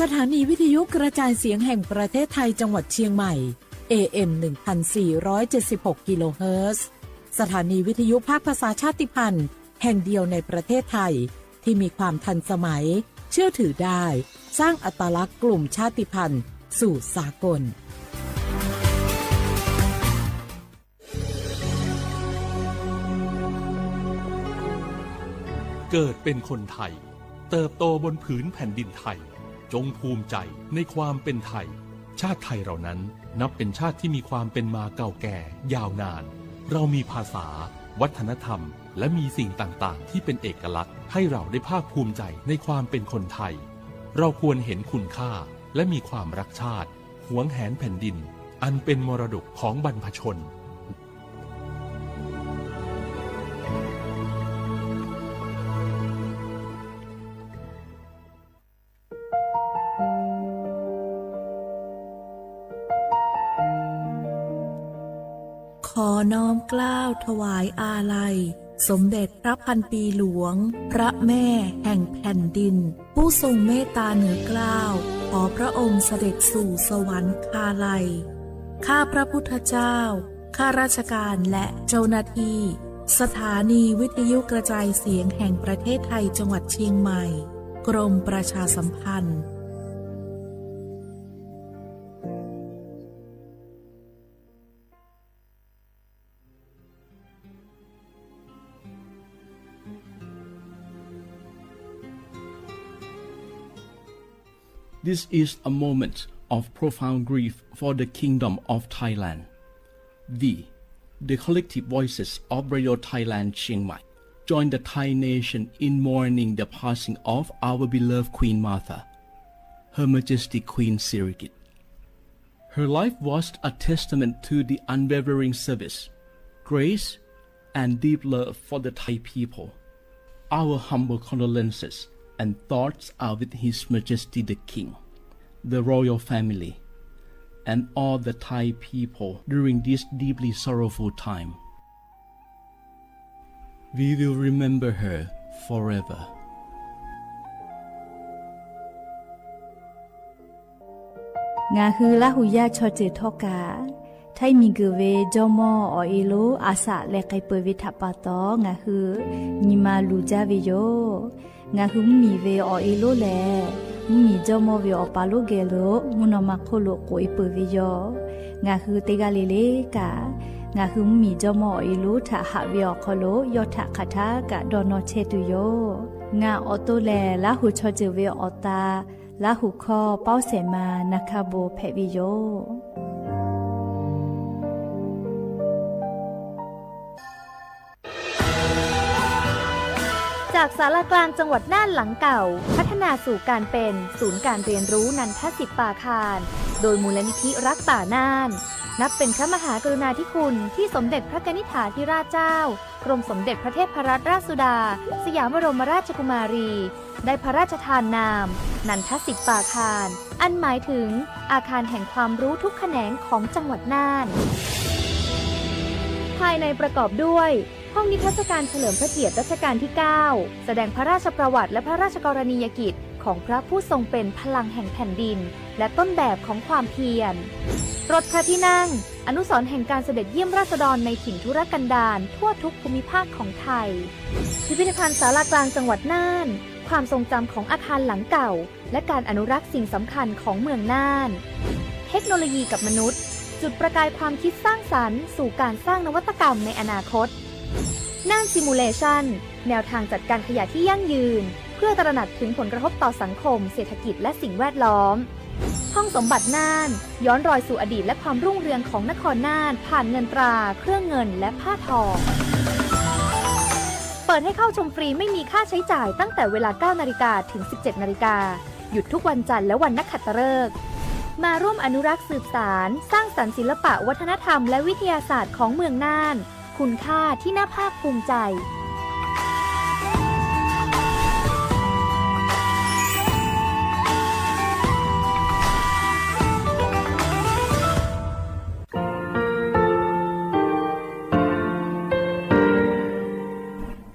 สถานีวิทยุกระจายเสียงแห่งประเทศไทยจังหวัดเชียงใหม่ เอ เอ็ม หนึ่งพันสี่ร้อยเจ็ดสิบหก กิโลเฮิรตซ์ สถานีวิทยุภาคภาษาชาติพันธุ์แห่งเดียวในประเทศไทย ที่มีความทันสมัย เชื่อถือได้ สร้างอัตลักษณ์กลุ่มชาติพันธุ์สู่สากล เกิดเป็นคนไทย เติบโตบนผืนแผ่นดินไทย จงภูมิใจในความเป็นไทย ชาติไทยเรานั้นนับเป็นชาติที่มีความเป็นมาเก่าแก่ยาวนาน เรามีภาษา วัฒนธรรม และมีสิ่งต่างๆ ที่เป็นเอกลักษณ์ ให้เราได้ภาคภูมิใจในความเป็นคนไทย เราควรเห็นคุณค่า และมีความรักชาติ หวงแหนแผ่นดิน อันเป็นมรดกของบรรพชน ขอน้อมเกล้าถวายอาลัย สมเด็จพระพันปีหลวง พระแม่แห่งแผ่นดิน ผู้ทรงเมตตาเหนือเกล้า ขอพระองค์เสด็จสู่สวรรคาลัย ข้าพระพุทธเจ้า ข้าราชการและเจ้าหน้าที่ สถานีวิทยุกระจายเสียงแห่งประเทศไทยจังหวัดเชียงใหม่ กรมประชาสัมพันธ์ This is a moment of profound grief for the Kingdom of Thailand. We, the collective voices of Radio Thailand Chiang Mai, join the Thai nation in mourning the passing of our beloved Queen Mother, Her Majesty Queen Sirikit. Her life was a testament to the unwavering service, grace, and deep love for the Thai people. Our humble condolences and thoughts are with His Majesty the King, the royal family, and all the Thai people during this deeply sorrowful time. We will remember her forever. Ngaˬ hui Laˇ huˍ yaˇ chaw ceuˬ htawˇ kaꞈ, htaiˇ miˬ guiˬ ve jawˇmawˇ awˬ e lonˉ a shaꞈ leh k'ai peuˬ ve htaꞈ pa taw, ngaˬ hui nyi ma luˬ jaˇ ve yoˬ. Ngaˬ hui mvuhˇmiˬ ve awˬ e lonˉ lehˬ, mvuhˇmiˬ jawˇmawˇ ve awˬ pa lonˉ geh lo mvuhˇ naw ma hk'oˆ lo k'oꞈ e peuˬ ve yoˬ. Ngaˬ hui teˇ g'aˇ le le kaꞈ, ngaˬ hui mvuhˇmiˬ jawˇmawˇ awˬ e lonˉ htaꞈ haꞈ ve awˬ hk'aw lo yawˇ htaꞈ hk'aˬ htaˇ kaꞈ dawˇ nawˇ chehˇ tuˬ yoˬ. Ngaˬ awˬ to lehˬ, Laˇ huˍ chaw ceuˬ ve awˬ ta Laˇ huˍ hkawˇ Pawˇ Sehˍ ma Na hkaˇ bon hpehꞈ ve yoˬ. จากศาลากลางจังหวัดน่านหลังเก่า พัฒนาสู่การเป็นศูนย์การเรียนรู้นันทสิทธิ์ปาคาร โดยมูลนิธิรักป่าน่าน นับเป็นพระมหากรุณาธิคุณที่สมเด็จพระกนิษฐาธิราชเจ้า กรมสมเด็จพระเทพรัตนราชสุดา สยามบรมราชกุมารี ได้พระราชทานนาม นันทสิทธิ์ปาคาร อันหมายถึงอาคารแห่งความรู้ทุกแขนงของจังหวัดน่าน ภายในประกอบด้วย ห้องนิทรรศการเฉลิมพระเกียรติรัชกาลที่ เก้า แสดงพระราชประวัติและพระราชกรณียกิจของพระผู้ทรงเป็นพลังแห่งแผ่นดิน และต้นแบบของความเพียร รถพระที่นั่ง อนุสรณ์แห่งการเสด็จเยี่ยมราษฎรในถิ่นทุรกันดารทั่วทุกภูมิภาคของไทย พิพิธภัณฑ์ศาลากลางจังหวัดน่าน ความทรงจำของอาคารหลังเก่า และการอนุรักษ์สิ่งสำคัญของเมืองน่าน เทคโนโลยีกับมนุษย์ จุดประกายความคิดสร้างสรรค์สู่การสร้างนวัตกรรมในอนาคต น่าน Simulation แนวทางจัดการขยะที่ยั่งยืน เพื่อตระหนักถึงผลกระทบต่อสังคม เศรษฐกิจ และสิ่งแวดล้อม ห้องสมบัติน่าน ย้อนรอยสู่อดีตและความรุ่งเรืองของนครน่าน ผ่านเงินตรา เครื่องเงิน และผ้าทอ เปิดให้เข้าชมฟรีไม่มีค่าใช้จ่ายตั้งแต่เวลา เก้านาฬิกา ถึง สิบเจ็ดนาฬิกา หยุดทุกวันจันทร์และวันนักขัตฤกษ์ มาร่วมอนุรักษ์สืบสาน สร้างสรรค์ศิลปะวัฒนธรรมและวิทยาศาสตร์ของเมืองน่าน คุณค่าที่น่าภาคภูมิใจ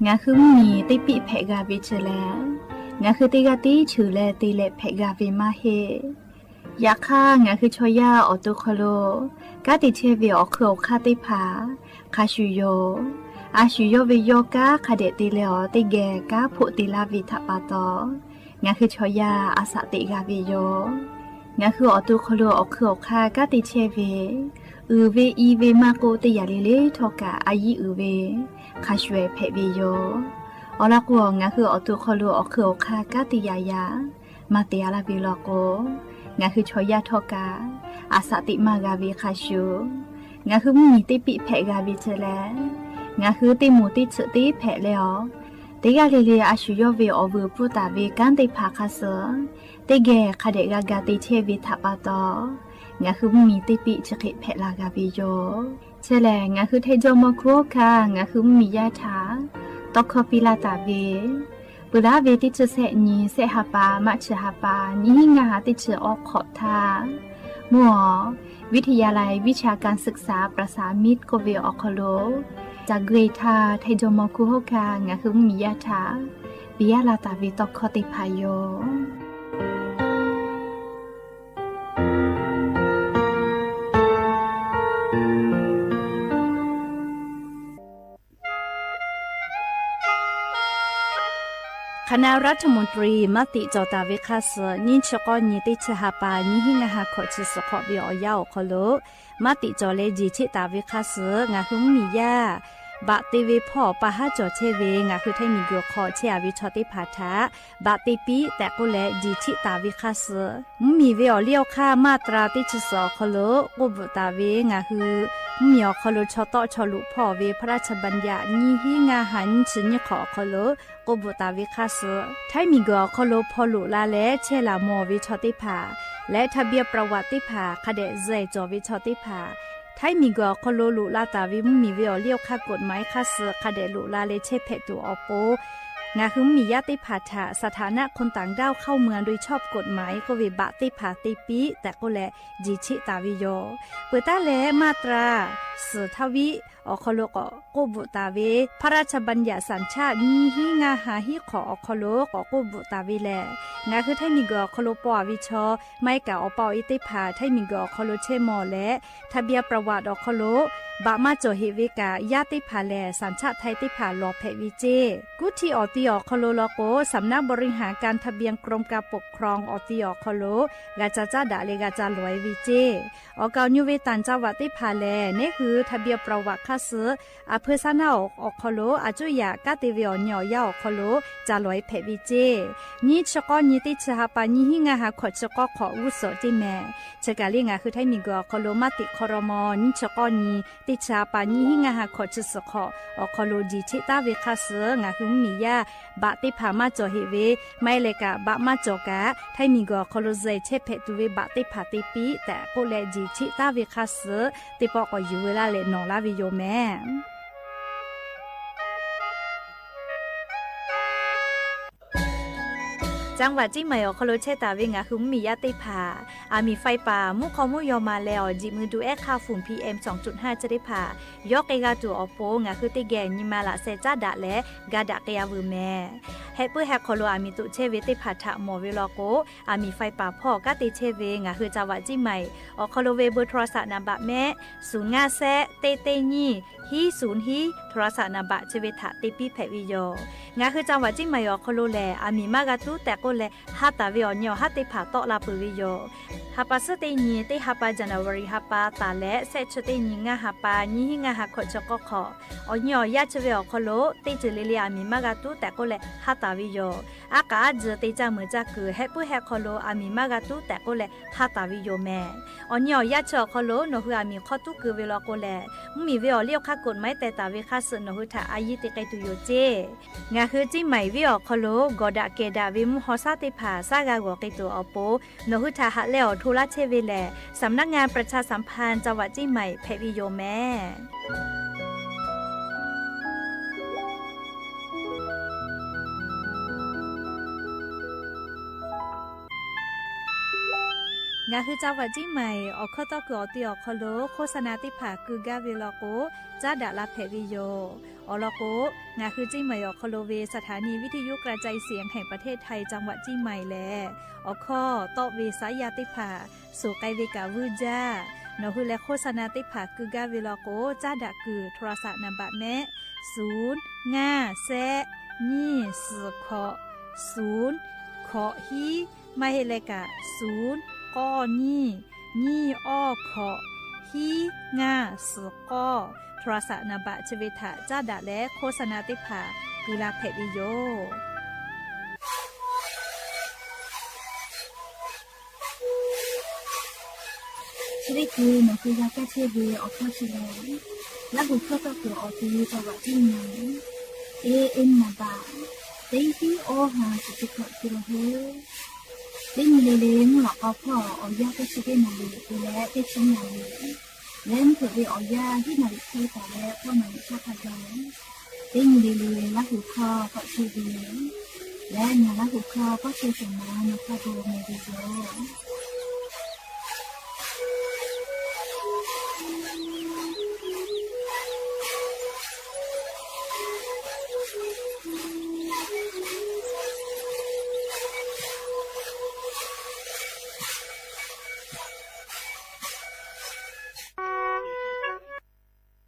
Ngaˬ hui mvuhˇmiˬ teˇ piˆ hpehꞈ g'a ve chi lehˬ, Ngaˬ hui teˇ g'aˇ tiˉ cheuˬ leh te leh hpehꞈ g'a ve maˇ heˆ. Yaꞈ hk'aˇ, ngaˬ hui chaw yaˇ awˬ to hk'aw lo kanˉ te chehˇ ve awˬ hk'eun awˬ hk'aˇ teˇ hpaˍ hk'a shuˍ yoˬ. A shu yawˇ ve yawˇ kanˉ hk'a dehꞈ te leh awˬ teˇ geh kanˉ hpoˆ te laˇ ve htaꞈ pa taw, ngaˬ hui chaw yaˇ a shaꞈ teꞈ g'a ve yoˬ. Ngaˬ hui awˬ to hk'aw lo awˬ hk'eun awˬ hk'aˇ kanˉ te chehˇ ve, uiˍ ve i ve maˇ k'oˆ, teˇ yanˇ le le htawˇ kaꞈ a yiˉ uiˍ ve hk'a shuˍ hpehꞈ ve yoˬ. Awˬ lawn k'o, ngaˬ hui awˬ to hk'aw lo awˬ hk'eun awˬ hk'aˇ kanˉ te yaꞈ yaꞈ maˇ te a laˇ ve law k'o, ngaˬ hui chaw yaˇ htawˇ kaꞈ a shaꞈ teꞈ maˇ g'a ve hk'a shuˍ, ngaˬ hui mvuhˇmiˬ teˇ piˆ hpehꞈ g'a ve chi lehˬ, ngaˬ hui teˇ moˍ teˇ tsuhꞈ teˇ hpehꞈ leh awˬ, teˇ g'aˇ le le a shu yawˇ ve awˬ vuiˬ pfuhˇ taˍ ve kanˉ teˇ hpaˍ hk'a shuˍ, teˇ geh hk'a dehꞈ g'a ga te chehˇ ve htaꞈ pa taw, ngaˬ hui mvuhˇmiˬ teˇ piˆ chi hk'e hpehꞈ la g'a ve yoˬ. Chi lehˬ, ngaˬ hui Htaiˇ jawˇmawˇ hkunˉ hawˉ hkanˇ ngaˬ hui mvuhˇmiˬ yaˇ htaꞈ tawˇ hkawˇ piˇ laˇ taˍ ve, peuˬ laˉ ve teˇ chi sehˆ nyi sehˆ ha pa March ha pa nyiˇ hinˉ ngaˇ ha teˇ chi awˬ hk'awꞈ htaˇ, mvuhˇ awˬ วิทยาลัยวิชาการศึกษาประสามิตร k'oˆ ve awˬ hk'aw lo, ca gui htaˇ Htaiˇ jawˇmawˇ hkunˉ hawˉ hkanˇ ngaˬ hui mvuhˇmiˬ yaˇ htaꞈ piˇ laˇ taˍ ve tawˇ hkawˇ teˇ hpaˍ yoˬ. Hk'aˬ na รัฐมนตรี maˇ tiꞈ cawˬ taˍ ve hk'a shuˍ, nyiˇ chi k'awˇ nyi teˇ chi ha pa nyiˇ hinˉ ngaˇ ha hkawꞈ chi suhˍ hk'awꞈ ve awˬ yanˇ awˬ hk'aw lo maˇ tiꞈ cawˬ leh jeˬ cheˆ taˍ ve hk'a shuˍ, ngaˬ hui mvuhˇmiˬ yaˇ baꞈ te ve hpawˇ pa haˉ cawˬ chehˇ ve ngaˬ hui Htaiˇ miˬguiˬ hk'aw chehˇ a ve chaw teˇ hpaˍ htaꞈ baꞈ te piˇ tehꞈ k'oˆ leh jeˬ cheˆ taˍ ve hk'a shuˍ, mvuhˇmiˬ ve awˬ liˇ awˬ hk'aˇ มาตรา teˇ chi suhˍ awˬ hk'aw lo k'oˆ bvuhꞈ taˍ ve ngaˬ hui mvuhˇmiˬ awˬ hk'aw lo chaw tawˆ chaw loꞈ hpawˇ ve พระราชบัญญัติ nyiˇ hinˉ ngaˇ ha nyiˇ chi nyiˇ hk'awꞈ awˬ hk'aw lo k'oˆ bvuhꞈ taˍ ve hk'a shuˍ, Htaiˇ miˬguiˬ awˬ hk'aw lo hpaw loꞈ la leh chehˇ laˬ mawˬ ve chaw teˇ hpaˍ leh ทะเบียนประวัติ teˇ hpaˍ hk'a dehꞈ zuhꞈ cawˬ ve chaw teˇ hpaˍ, Htaiˇ miˬguiˬ awˬ hk'aw lo loꞈ la taˍ ve mvuhˇmiˬ ve awˬ liˇ awˬ hk'aˇ กฎหมาย hk'a shuˍ hk'a dehꞈ loꞈ la leh chehˇ hpehꞈ tuˬ awˬ pon, ngaˬ hui mvuhˇmiˬ yaˇ teˇ hpaˍ htaꞈ สถานะคนต่างด้าวเข้าเมืองโดยชอบกฎหมาย k'oˆ ve baꞈ teˇ hpaˍ te piˇ tehꞈ k'oˆ leh jeˬ cheˆ taˍ ve yoˬ. Peuˬ taˉ leh มาตรา suhˍ htaˇ viˆ awˬ hk'aw lo k'awꞈ k'oˆ bvuhꞈ taˍ ve พระราชบัญญัติสัญชาติ nyiˇ hinˉ ngaˇ ha hiˉ hk'awꞈ awˬ hk'aw lo k'awꞈ k'oˆ bvuhꞈ taˍ ve lehˬ, ngaˬ hui Htaiˇ miˬguiˬ awˬ hk'aw lo paw a ve chaw maˇ heˆ kaꞈ awˬ pa awˬ e teˇ hpaˍ Htaiˇ miˬguiˬ awˬ hk'aw lo chehˇ mawˬ leh ทะเบียนประวัติ awˬ hk'aw lo baꞈ maˇ cawˬ heꞈ ve kaꞈ yaˇ teˇ hpaˍ lehˬ สัญชาติไทย teˇ hpaˍ lawˬ hpehꞈ ve ceˇ. Kuˇ htiˇ awˬ ti awˬ hk'aw lo law k'o, สำนักบริหารการทะเบียน กรมการปกครอง awˬ ti awˬ hk'aw lo g'a ca caˉ daꞈ leh g'a ca lawˬ e ve ceˇ. Awˬ kaˍ awˬ nyu ve tanˬ จังหวัด teˇ hpaˍ lehˬ, neˉ hui ทะเบียนประวัติ hk'a suh aˬ hpeu saˉ naˉ awˬ hk'aw lo a cuˇ yaꞈ kanˉ te ve awˬ nyi awˬ yanˇ awˬ hk'aw lo ca lawˬ e hpehꞈ ve ceˇ. Nyiˇ chi k'awˇ nyi teˇ chi ha pa nyiˇ hinˉ ngaˇ ha hkawꞈ chi k'awˇ hk'awꞈ g'uˇ suhˍ ceˇ mehˍ. Chi kaˬ le ngaˬ hui Htaiˇ miˬguiˬ awˬ hk'aw lo maˇ tiꞈ hk'aw raw maw nyiˇ chi k'awˇ nyi teˇ chi ha pa nyiˇ hinˉ ngaˇ ha hkawꞈ chi suhˍ hk'awꞈ awˬ hk'aw lo jeˬ cheˆ taˍ ve hk'a suh ngaˬ hui mvuhˇmiˬ yaˇ baꞈ teˇ hpaˍ maˇ cawˬ heꞈ ve, maˇ heˆ leh kaꞈ baꞈ maˇ cawˬ kaꞈ Htaiˇ miˬguiˬ awˬ hk'aw lo zuhꞈ chehˇ hpehꞈ tuˬ ve baꞈ teˇ hpaˍ te piˇ tehꞈ k'oˆ leh jeˬ cheˆ taˍ ve hk'a suh teˇ pawˆ k'awꞈ yuˬ veu laˇ leh nawˬ laˇ ve yoˬ mehˍ. จังหวัดเชียงใหม่ awˬ hk'aw lo chehˇ taˍ ve ngaˬ hui mvuhˇmiˬ yaˇ teˇ hpaˍ, aˬ miˍ faiˇ paˍ mvuhˇ hk'aw mvuhˇ yaw ma leh awˬ jeˬ mui du ehˉ hk'aˇ fuˍ PM sawˬ cuꞈ hnaˇ chi teˇ hpaˍ yawˇ k'ai g'a tuˬ awˬ pon ngaˬ hui teˇ geh nyi ma laꞈ sheh caˉ daꞈ leh ga daꞈ k'ai a veuˬ mehˍ. Heh puiˉ heh hk'aw lo aˬ miˍ toꞈ chehˇ ve teˇ hpaˍ htaꞈ mawˬ ve law k'o, aˬ miˍ faiˇ paˍ hpawˇ kanˉ te chehˇ ve ngaˬ hui จังหวัดเชียงใหม่ awˬ hk'aw lo ve เบอร์โทรศัพท์ naˍ baꞈ mehˆ suˍ ngaˇ shehˆ teˇ teˇ nyiˇ hiˉ suˍ hiˉ โทรศัพท์ naˍ baꞈ chi ve htaꞈ te piˇ hpehꞈ ve yoˬ. Ngaˬ hui จังหวัดเชียงใหม่ awˬ hk'aw lo lehˬ, aˬ miˍ maˇ g'a tuˉ tehꞈ k'oˆ leh ha taˍ ve awˬ nyi awˬ haˉ teˇ hpaˍ tawˆ la peuˬ ve yoˬ. Ha pa suhˉ teˇ nyi teˇ ha pa January ha pa taˍ leh shehˆ chi teˇ nyi ngaˇ ha pa nyiˇ hinˉ ngaˇ ha hkawꞈ chi k'awˇ hk'awꞈ awˬ nyi awˬ yaˇ chi ve awˬ hk'aw lo teˇ ceuˬ le le aˬ miˍ maˇ g'a tuˉ tehꞈ k'oˆ leh ha taˍ ve yoˬ. Aˉ k'aꞈ aˉ tzuhˬ te caˇ meuˍ caˇ kuiˬ heh puiˉ heh hk'aw lo aˬ miˍ maˇ g'a tuˉ tehꞈ k'oˆ leh ha taˍ ve yoˬ mehˍ. Awˬ nyi awˬ yaˇ chi awˬ hk'aw lo nawˬ hui aˬ miˍ hk'awˇ tuˉ keu ve law k'o lehˬ, mvuhˇmiˬ ve awˬ liˇ awˬ hk'aˇ กฎหมาย teh taˍ ve hk'a suh nawˬ hui htaꞈ a yiˇ te k'ai tuˬ yoˬ ceˇ. Ngaˬ hui Ciˇ maiˍ venˇ awˬ hk'aw lo gawˬ daꞈ kehˬ daꞈ ve mvuhˇ haw shaˉ teˇ hpaˍ shaˉ g'a g'awˬ k'ai tuˬ awˬ pon, nawˬ hui htaꞈ haꞈ leh awˬ hto laˇ chehˇ ve lehˬ, สำนักงานประชาสัมพันธ์ จังหวัดเชียงใหม่ hpehꞈ ve yoˬ mehˍ. Ngaˬ hui จังหวัดเชียงใหม่ awˬ hkawˇ tawˇ kuiˬ awˬ te awˬ hk'aw lo โฆษณา teˇ hpaˍ keu gaˇ ve law k'o, caˉ daꞈ la hpehꞈ ve yoˬ. Awˬ lawn k'o, ngaˬ hui เชียงใหม่ awˬ hk'aw lo ve สถานีวิทยุกระจายเสียงแห่งประเทศไทย จังหวัดเชียงใหม่ lehˬ, awˬ hkawˇ tawˆ ve saˉ yaˇ teˇ hpaˍ suhˍ k'ai ve kaꞈ vuiˇ jaˇ. Nawˬ hui leh โฆษณา teˇ hpaˍ keu gaˇ ve law k'o, caˉ daꞈ kuiˬ โทรศัพท์ naˍ baꞈ mehˆ, suˍ ngaˇ shehˆ nyiˇ suhˍ hkawꞈ suˍ hkawꞈ hiˉ, maˇ heˆ leh kaꞈ suˍ k'awˇ nyiˇ nyiˇ awˇ hkawꞈ hiˉ ngaˇ suhˍ k'awˇ, โทรศัพท์ naˍ baꞈ chi ve htaꞈ caˉ daꞈ leh โฆษณา teˇ hpaˍ keu la hpehꞈ ve yoˬ. Chi teˇ hkui nawˬ hui g'a kaˇ chehˇ ve awˬ hkawˇ chi lehˬ, Laˇ huˍ hkawˇ tawˇ kuiˬ awˬ te จังหวัดเชียงใหม่ A M naˍ baꞈ teˇ hiˉ awˇ ha chi teˇ hkawꞈ te la heˆ. Teˇ nyi le le mvuhˇ lawꞈ k'aw hpawˇ awˬ yanˇ teˇ chi teˇ naˍ riˍ te leh teˇ chi naˍ riˍ leh mvuhˇ hpeuꞈ ve awˬ yanˇ hiˉ naˍ riˍ hk'e taˍ leh k'awˇ naˍ riˍ hk'aˇ hk'a gaˬ, teˇ nyi le le Laˇ huˍ hkawˇ tawˇ chehˇ ve lehˬ, ngaˬ Laˇ huˍ hkawˇ k'awˇ chehˇ shawˍ ma nawˬ hk'a gaˬ meh ve yoˬ.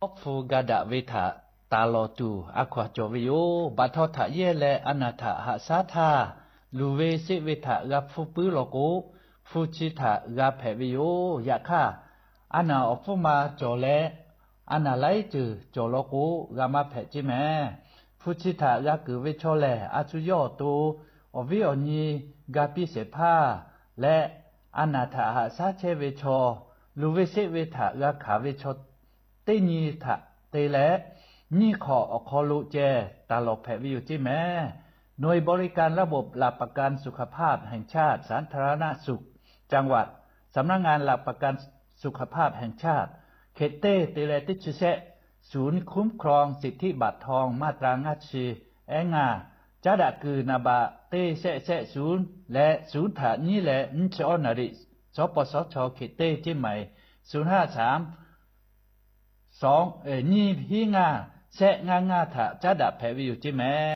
Awˉ hpu ga daꞈ ve htaꞈ taˍ lawˬ tuˬ a hkaw-anˬ cawˬ ve yoˬ. Baˬ htaw htaꞈ yehˇ leh a naˬ htaꞈ haꞈ shaˉ htaˇ, luˬ ve seˆ ve htaꞈ g'a hpfuhˇ puiˉ law k'o, hpu chi htaꞈ g'a hpehꞈ ve yoˬ. Yaꞈ hk'aˇ, a naˬ awˬ hpfuhˇ ma cawˬ leh a naˬ laiˉ ceuˬ cawˬ law k'o, g'a maˇ hpehꞈ ceˇ mehˍ. Hpu chi htaꞈ g'a keunˍ ve chaw lehˬ, a shu yawˇ awˬ to awˬ viˉ awˬ nyi ga piˇ shehˍ hpaˇ leh, a naˬ htaꞈ haꞈ shaˉ chehˇ ve chaw, luˬ ve seˆ ve htaꞈ g'a hkanˍ ve chaw teˇ nyi htaꞈ te leh, nyiˇ hk'awꞈ awˬ hk'aw lo ceh taˍ lawˬ hpehꞈ ve yoˬ ceˇ mehˍ. หน่วยบริการระบบหลักประกันสุขภาพแห่งชาติ สาธารณสุขจังหวัด สำนักงานหลักประกันสุขภาพแห่งชาติ hk'e teˇ te leh teˇ chi shehˆ, ศูนย์คุ้มครองสิทธิบัตรทองมาตรา ngaˇ chi ehˉ ngaˇ, caˉ daꞈ kuiˬ naˍ baꞈ teˇ shehˆ shehˆ suˍ leh suˍ htaꞈ nyiˇ leh nyiˇ chi awˇ naˍ riˍ, สปสช hk'e teˇ ceˇ mehˍ, suˍ haˉ shaˍ nyiˇ hiˉ ngaˇ shehˆ ngaˇ ngaˇ htaꞈ caˉ daꞈ hpehꞈ ve yoˬ ceˇ mehˍ.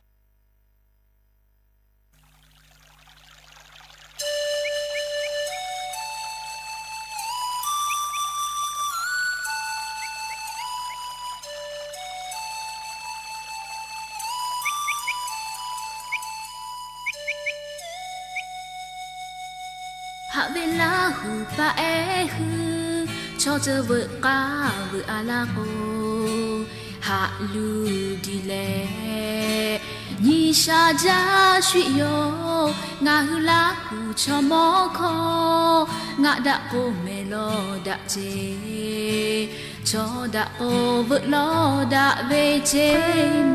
Haꞈ ve Laˇ huˍ paˍ ehˉ hui, chaw ceuˬ veuꞈ k'aˇ veuꞈ a laˇ k'o, haꞈ luˬ diˬ leh nyi sha jaˇ shuˍ yoˬ. Ngaˬ hui Laˇ huˍ chaw mawˇ hkawˇ, ngaˆ daꞈ k'o mehˍ lawˬ daꞈ ceˇ, chaw daꞈ k'o veuꞈ lawˬ daꞈ ve ceˇ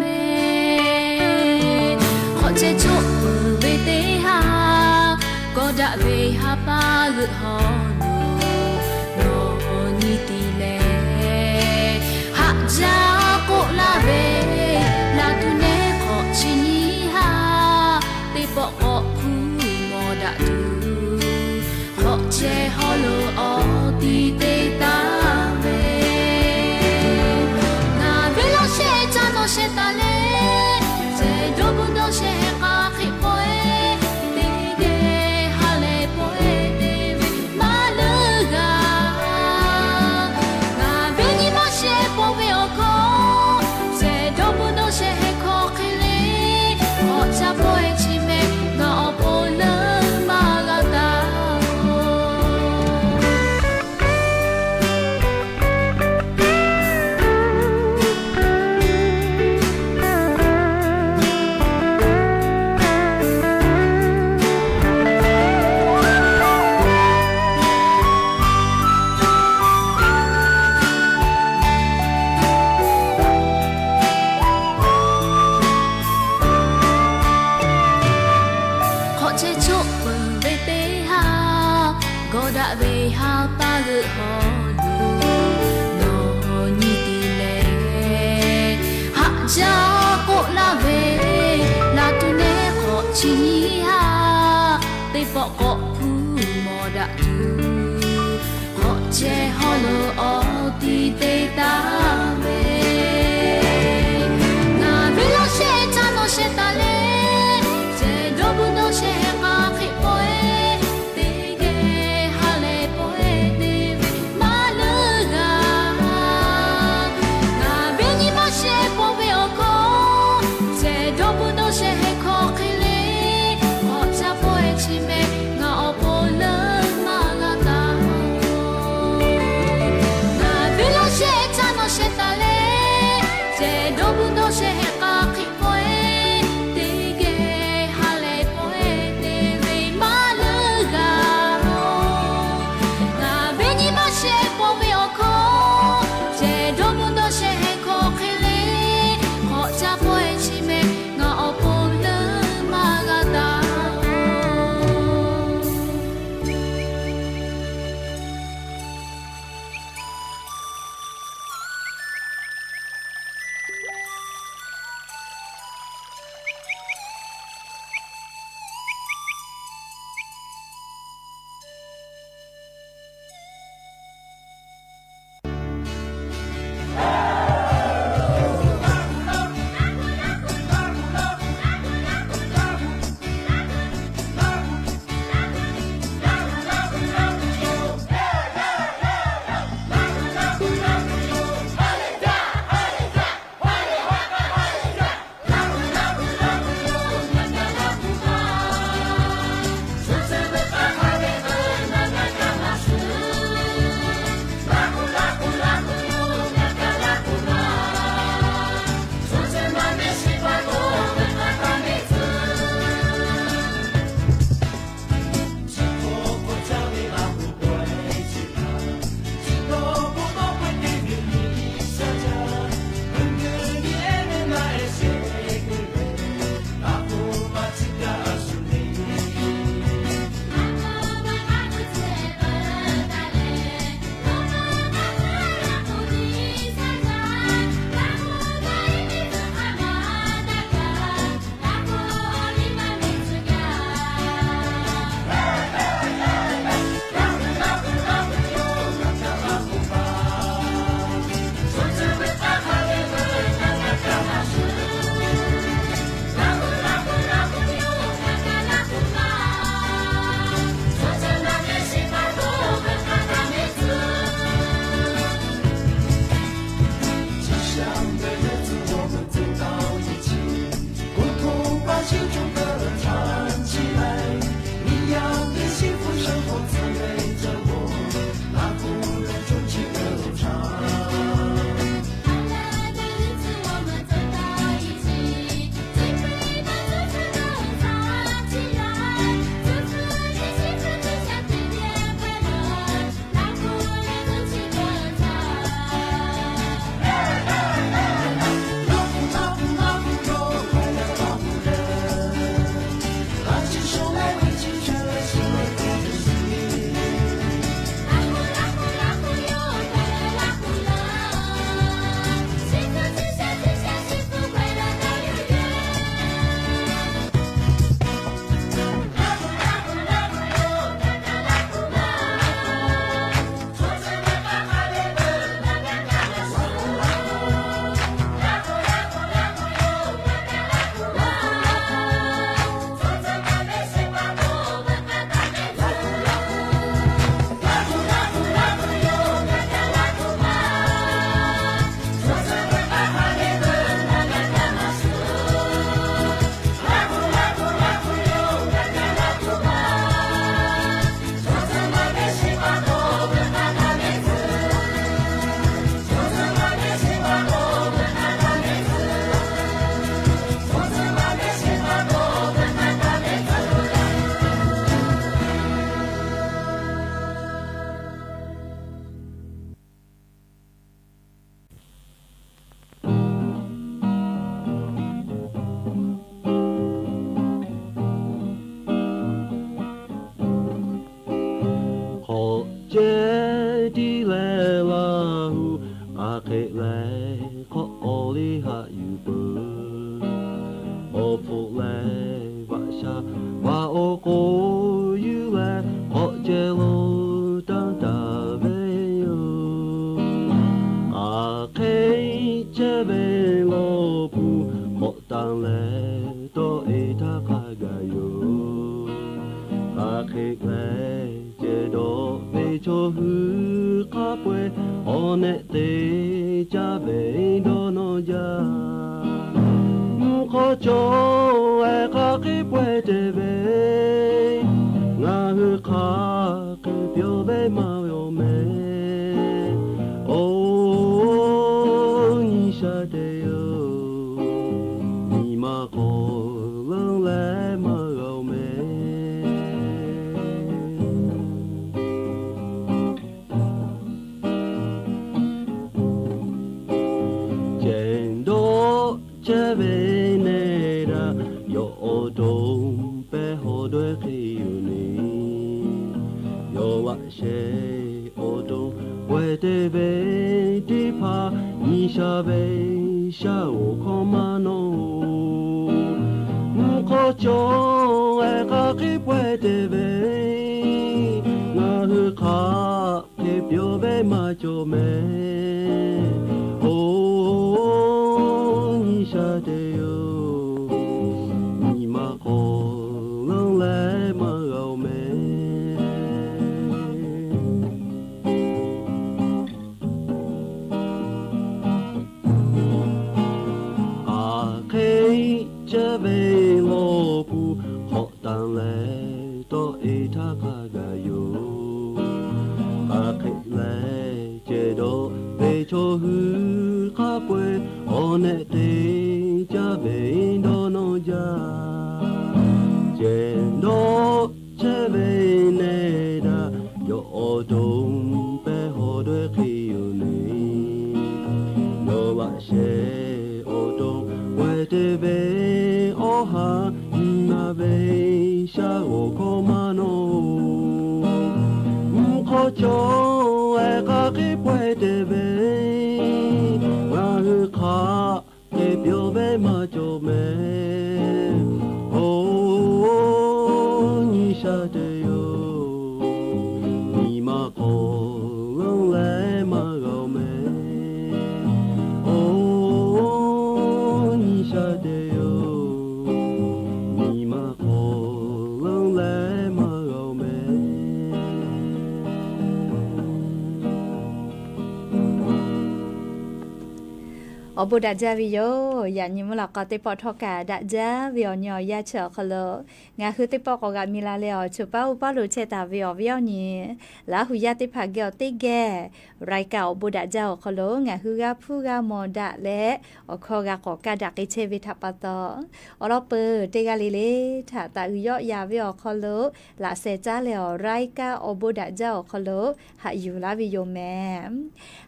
mehˍ. Hk'awꞈ ceh coˆ peuˬ ve teˇ haˉ, gawˬ daꞈ ve ha pa g'euꞈ hawˬ loˬ, nawˬ nyi tiˍ leh haꞈ jaˇ k'oˆ laˇ ve, laˬ tuˬ nehˉ hk'awꞈ chi nyiˇ haˉ, teˇ pawˆ k'awꞈ hkuˇ mawˬ daꞈ tuˬ, hk'awꞈ ceh hawˉ lo awˬ ti te taˍ ve. Ngaˬ ve laˇ shehˆ caˇ nawˬ shehˆ taˍ leh, ceh dawˇ bon dawˇ shehˆ hk'a hk'e pawehˇ, teˇ geh ha leh pawehˇ te ve maˇ leuˉ g'a. Ngaˬ ve nyi ma shehˆ pawˆ ve awˬ hkawˇ, ceh dawˇ bon dawˇ shehˆ hk'aw hk'e le, k'awꞈ ca pawehˇ chi mehˍ, ngaˬ awˬ pon leuˉ maˇ g'a taˍ-oˬ. Hk'awꞈ ceh coˆ peuˬ ve teˇ haˉ, gawˬ daꞈ ve ha pa g'euꞈ hawˬ loˬ, nawˬ nyi tiˍ leh haꞈ jaˇ k'oˆ laˇ ve, laˬ tuˬ nehˉ hk'awꞈ chi nyiˇ haˉ, teˇ pawˆ k'awꞈ hkuˇ mawˬ daꞈ tuˬ, ceh haw lo awˬ ti te taˍ ve. Ngaˬ ve laˇ shehˆ caˇ nawˬ shehˍ taˍ leh, ceh dawˇ hpfuhˇ dawˇ shehˍ hk'aˬ hk'e pawehˇ, teˇ geh ha lehˬ pawehˇ te ve maˇ leuˉ g'a. Ngaˬ ve nyi ma shehˍ pawˆ ve awˬ hkawˇ, ceh dawˇ hpfuhˇ dawˇ shehˍ hk'aˬ hk'e le, k'awꞈ ca pawehˇ chi meh ngaˬ awˬ pon leuˉ maˇ g'a taˍ oˬ. Ngaˬ ve laˇ shehˆ caˇ nawˬ shehˍ taˍ leh, ceh dawˇ hpfuhˇ dawˇ shehˍ hk'aˬ hk'e pawehˇ, teˇ geh ha lehˬ pawehˇ te ve maˇ leuˉ g'a oˬ. Ngaˬ ve nyi ma shehˍ pawˆ ve awˬ hkawˇ, ceh dawˇ hpfuhˇ dawˇ shehˍ hk'aˬ hk'e le, k'awꞈ ca pawehˇ chi meh ngaˬ awˬ pon leuˉ Awˬ nehˆ te caˇ ve dawˇ nawˇ jaˇ. Mvuhˇ hk'aw cawˬ ehˉ hk'aˬ hk'e pawehˇ te ve, ngaˬ hui hk'aˬ hk'e pyawˇ ve maˇ g'a-oˬ mehˍ. Oˬ, nyi sha te yoˬ, nyi ma hk'aw leuˉ leh maˇ g'a-oˬ mehˍ. Cehˬ dawˇ chehˇ ve nehˬ daꞈ, yawˇ awˬ to pehˇ hawˬ dawehˇ hk'e yoˬ neˬ. Yawˇ laꞈ sheh awˬ to pawehˇ te ve teˇ hpaˍ, nyi sha ve shaˉ-oˬ hkawˇ maˇ nawˬ-oˬ. Mvuhˇ hk'aw cawˬ ehˉ hk'aˬ hk'e pawehˇ te ve, ngaˬ hui hk'aˬ hk'e pyawˇ ve maˇ cawˬ mehˍ. Oˬ, nyi sha te yoˬ, nyi ma hk'aw leuˉ leh maˇ g'a-oˬ mehˍ. Hk'aˬ hk'e chehˇ ve lawˬ hpu, hk'awꞈ tanˍ leh tawˆ-e htaˇ hk'a gaˬ yoˬ. Hk'aˬ hk'e leh cehˬ dawˇ ve chaw hui hk'a peu-eˬ, awˬ nehˆ te caˇ ve dawˇ nawˇ jaˇ. Cehˬ dawˇ chehˇ ve nehˬ daꞈ, yawˇ awˬ to pehˇ hawˬ dawehˇ hk'e yoˬ neˬ. Yawˇ laꞈ sheh awˬ to pawehˇ te ve, awˬ ha nyi ma ve shaˉ-oˬ hkawˇ maˇ nawˬ-oˬ. Mvuhˇ hk'aw cawˬ ehˉ hk'aˬ hk'e pawehˇ te ve, ngaˬ hui hk'aˬ hk'e pyawˇ ve maˇ cawˬ mehˍ. Oˬ, nyi sha te yoˬ, nyi ma hk'aw leuˉ leh maˇ g'a-oˬ mehˍ. Oˬ, nyi sha te yoˬ, nyi ma hk'aw leuˉ leh maˇ g'a-oˬ mehˍ. Awˬ bon daꞈ jaˇ ve yoˬ. Yaꞈ nyi mvuhˇ lawꞈ k'aw teˇ pawˆ htawˇ kaꞈ daꞈ jaˇ ve awˬ nyi awˬ yanˇ chi awˬ hk'aw lo, ngaˬ hui teˇ pawˆ k'awꞈ g'aꞈ mi la leh awˬ ceuˬ paˉ oˇ paˉ lo chehˇ taˍ ve awˬ viˉ awˬ nyi Laˇ huˍ yaˇ teˇ hpaˍ geh awˬ teˇ geh รายการ awˬ bon daꞈ jaˇ awˬ hk'aw lo ngaˬ hui g'a hpuˇ g'a mawˬ daꞈ leh, awˬ hkawˇ g'a k'awꞈ kaˇ daꞈ k'ai chehˇ ve htaꞈ pa taw, awˬ lawn peuˬ teˇ g'aˇ le le htaꞈ taꞈ uiˍ yawˆ yan ve awˬ hk'aw lo laꞈ sheh caˉ leh awˬ รายการ awˬ bon daꞈ jaˇ awˬ hk'aw lo haꞈ yuˬ laˇ ve yoˬ mehˍ.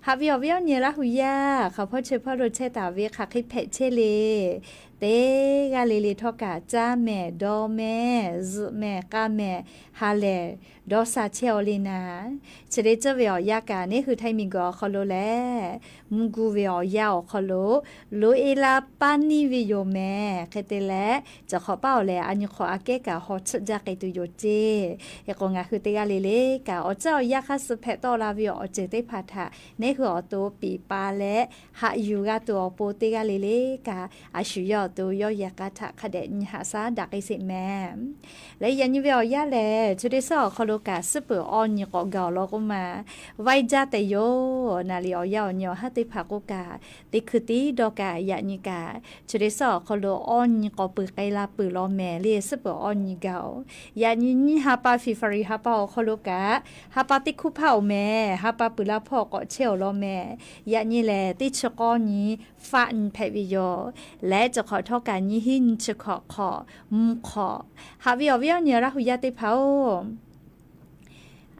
Haꞈ ve awˬ viˉ awˬ nyi Laˇ huˍ yaˇ hk'aˬ hpawˇ chi hpawˇ lo chehˇ taˍ ve hk'aˬ hk'e hpehꞈ chehˇ le, teˇ g'aˇ le le htawˇ kaꞈ caˇ mehˍ, dawˇ mehˍ, zuhꞈ mehˍ, k'a mehˍ, ha lehˬ dawˇ sha chehˇ-aw le naˍ. Chi teˇ ceuˬ ve awˬ yanˇ kaꞈ neˇ hui Htaiˇ miˬguiˬ awˬ hk'aw lo lehˬ, mvuhˇ gu ve awˬ yanˇ awˬ hk'aw lo loꞈ-e la paˇ neˇ ve yoˬ mehˍ. Hk'e te leh, cawˬ hk'awꞈ paˉ awˬ lehˬ a nyi hk'awꞈ aꞈ kehˉ kaꞈ haw tsuhˆ jaˇ k'ai tuˬ yoˬ ceˇ. Hk'e k'o ngaˬ hui teˇ g'aˇ le le kaꞈ awˬ caˇ awˬ yanˇ hk'aˇ suh hpehꞈ tawˆ la ve awˬ ceuˬ teˇ hpaˍ htaꞈ neˇ hui awˬ to piˍ pa leh haꞈ yuˬ g'a tuˬ awˬ pon teˇ g'aˇ le le kaꞈ a shu yawˇ awˬ to yawˇ yehˬ k'a htaꞈ hk'a dehꞈ nyi haꞈ shaˉ daꞈ k'ai sheˍ mehˍ. Leh yaꞈ nyi ve awˬ yanˇ lehˬ, chi teˇ suhˉ awˬ hk'aw lo kaꞈ suhˉ peuˬ awˬ nyi k'awꞈ gaˬ awˬ lawn k'oˆ ma, vaiˇ jaˇ tehꞈ yoˬ. Naˍ liꞈ awˬ yanˇ awˬ nyi awˬ haˉ teˇ hpaˍ k'oˆ kaꞈ, teˇ hkui tiˉ dawˇ kaꞈ yaꞈ nyi kaꞈ, chi teˇ suhˉ awˬ hk'aw lo awˬ nyi k'awꞈ peuˬ k'ai la peuˬ law mehˍ le, suhˉ peuˬ awˬ nyi gaˬ-oˬ. Yaꞈ nyi nyiˇ ha pa February ha pa awˬ hk'aw lo kaꞈ, ha pa teˇ hk'uˇ hpaˇ-oˬ mehˍ, ha pa peuˬ la hpawˇ k'awꞈ chehˇ-oˬ law mehˍ. Yaꞈ nyi lehˬ teˇ chi k'awˇ nyi faˆ nyi hpehꞈ ve yoˬ. Leh cawˬ hk'awꞈ htawˇ kaꞈ nyiˇ hinˉ nyiˇ chi hk'awꞈ hk'awꞈ mvuhˇ hk'awꞈ. Haꞈ ve awˬ viˉ awˬ nyi Laˇ huˍ yaˇ teˇ hpaˍ-oˬ,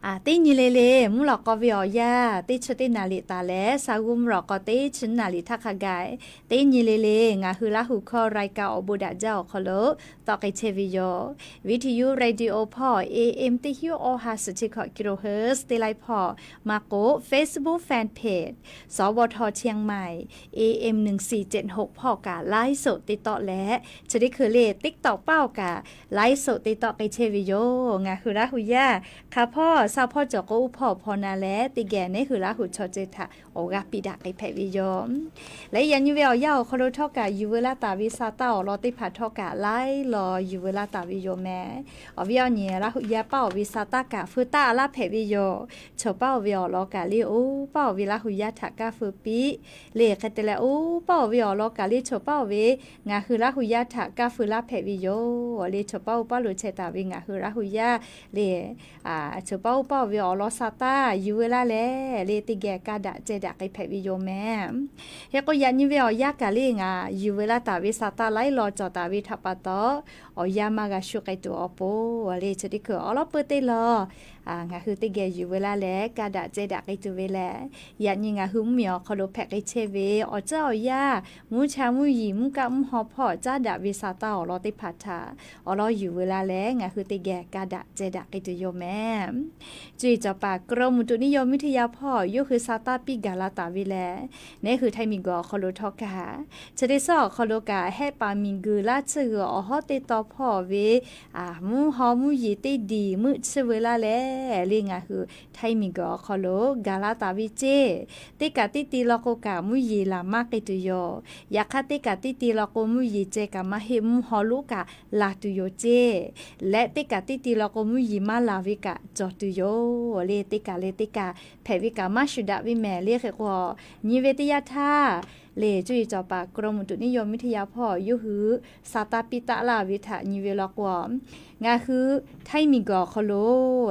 teˇ nyi le le mvuhˇ lawꞈ k'aw ve awˬ yanˇ teˇ chi teˇ naˍ liꞈ taˍ leh, sa g'uˇ mvuhˇ lawꞈ k'aw teˇ chi naˍ liꞈ htaˇ hk'a gaˬ, teˇ nyi le le ngaˬ hui Laˇ huˍ hkawˇ รายการ awˬ bon daꞈ jaˇ awˬ hk'aw lo tawˆ k'ai chehˇ ve yoˬ. Video radio hpawˇ A M teˇ hinˉ awˇ ha suhˍ chi hkawꞈ kilohertz teˇ laiˉ hpawˇ, maˇ k'o Facebook fan page สวท เชียงใหม่ A M หนึ่งสี่เจ็ดหก hpawˇ kaꞈ ไลฟ์สด te tawˆ leh, chi teˇ hkui le TikTok paˉ-oˬ kaꞈ ไลฟ์สด te tawˆ k'ai chehˇ ve yoˬ. Ngaˬ hui Laˇ huˍ yaˇ hk'a hpawˇ Sha hpawˇ cawˬ k'o, oˇ hpawˇ awˬ hpawˇ na leh teˇ geh neˉ hui Laˇ huˍ chaw ceuˬ htaꞈ awˬ g'aˇ piˇ daꞈ k'ai hpehꞈ ve yoˬ. Leh yaꞈ nyi ve awˬ yanˇ awˬ hk'aw lo htawˇ kaꞈ yuˬ veu laˇ taˍ ve sa taˇ awˬ lawn teˇ hpaˍ htawˇ kaꞈ laiˉ law yuˬ veu laˇ taˍ ve yoˬ mehˍ. Awˬ viˉ awˬ nyi, Laˇ huˍ yaˇ paˇ awˬ ve sa taˇ kaꞈ feu taˆ laˇ hpehꞈ ve yoˬ. Chawˬ paˇ oˬ ve awˬ lawn kaꞈ le, oˇ paˇ oˬ ve Laˇ huˍ yaˇ htaꞈ kaˇ feu piˇ le. Hk'e te leh, oˇ paˇ oˬ ve awˬ lawn kaꞈ le, chawˬ paˇ oˬ ve ngaˬ hui Laˇ huˍ yaˇ htaꞈ kaˇ feu laˇ hpehꞈ ve yoˬ le. Chawˬ paˇ oˇ paˇ lo chehˇ taˍ ve ngaˬ hui Laˇ huˍ yaˇ le, chawˬ paˇ oˇ paˇ oˬ ve awˬ lawn sa taˇ yuˬ veu laˇ leh le, teˇ geh ka daꞈ ceh daꞈ k'ai hpehꞈ ve yoˬ mehˍ. Hk'e k'o, yaꞈ nyi ve awˬ yanˇ kaꞈ le, ngaˬ yuˬ veu laˇ taˍ ve sa taˇ laiˉ law cawˬ taˍ ve htaꞈ pa taw, awˬ yanˇ maˇ g'a shu k'ai tuˬ awˬ pon le, chi teˇ hkui awˬ lawˉ peuˇ teˇ law ngaˬ hui teˇ geh yuˬ veu laˇ leh ka daꞈ ceh daꞈ k'ai tuˬ ve lehˬ, yaꞈ nyi ngaˬ hui mvuhˇmiˬ awˬ hk'aw lo hpehꞈ k'ai chehˇ ve awˬ ceuˬ awˬ yanˇ, mvuhˇ cha mvuhˇ yeˬ mvuhˇ kaˆ mvuhˇ haw hpawˇ caˉ daꞈ ve sa taˇ awˬ lawn teˇ hpaˍ htaꞈ awˬ lawn yuˬ veu laˇ leh, ngaˬ hui teˇ geh ka daꞈ ceh daꞈ k'ai tuˬ yoˬ mehˍ. Cuˇ yiˍ cawˬ paˍ กรมอุตุนิยมวิทยา hpawˇ yawˇ hui sa taˇ piˇ gaˬ la taˍ ve lehˬ, neˉ hui Htaiˇ miˬguiˬ awˬ hk'aw lo htawˇ kaꞈ, chi teˇ suhˉ awˬ hk'aw lo kaꞈ hehˆ paˍ miˬguiˬ laˇ tsuhˇ g'uiˬ awˬ hawˉ teˇ taw hpawˇ ve mvuhˇ haw mvuhˇ yeˬ teˇ diˬ meuˆ tsuhˇ veu laˇ leh le, ngaˬ hui Htaiˇ miˬguiˬ awˬ hk'aw lo gaˬ la taˍ ve ceˇ. Teˇ kaꞈ teˇ ti law k'o kaꞈ mvuhˇ yeˬ laˬ maˇ k'ai tuˬ yoˬ. Yaꞈ hk'aˇ, teˇ kaꞈ teˇ ti law k'o mvuhˇ yeˬ ceh kaꞈ maˇ heˆ, mvuhˇ haw lonˉ kaꞈ laˬ tuˬ yoˬ ceˇ. Leh teˇ kaꞈ teˇ ti law k'o mvuhˇ yeˬ maˇ laˬ ve kaꞈ cawˬ tuˬ yoˬ le. Teˇ kaꞈ leh teˇ kaꞈ hpehꞈ ve kaꞈ maˇ shuˍ daꞈ ve mehˍ le. Hk'e k'o, nyi ve teˇ yanˇ htaˇ le, cuˇ yiˍ cawˬ paˍ กรมอุตุนิยมวิทยา hpawˇ yawˇ hui sa taˇ piˇ taˆ laˇ ve htaꞈ nyi ve law k'o, ngaˬ hui Htaiˇ miˬguiˬ awˬ hk'aw lo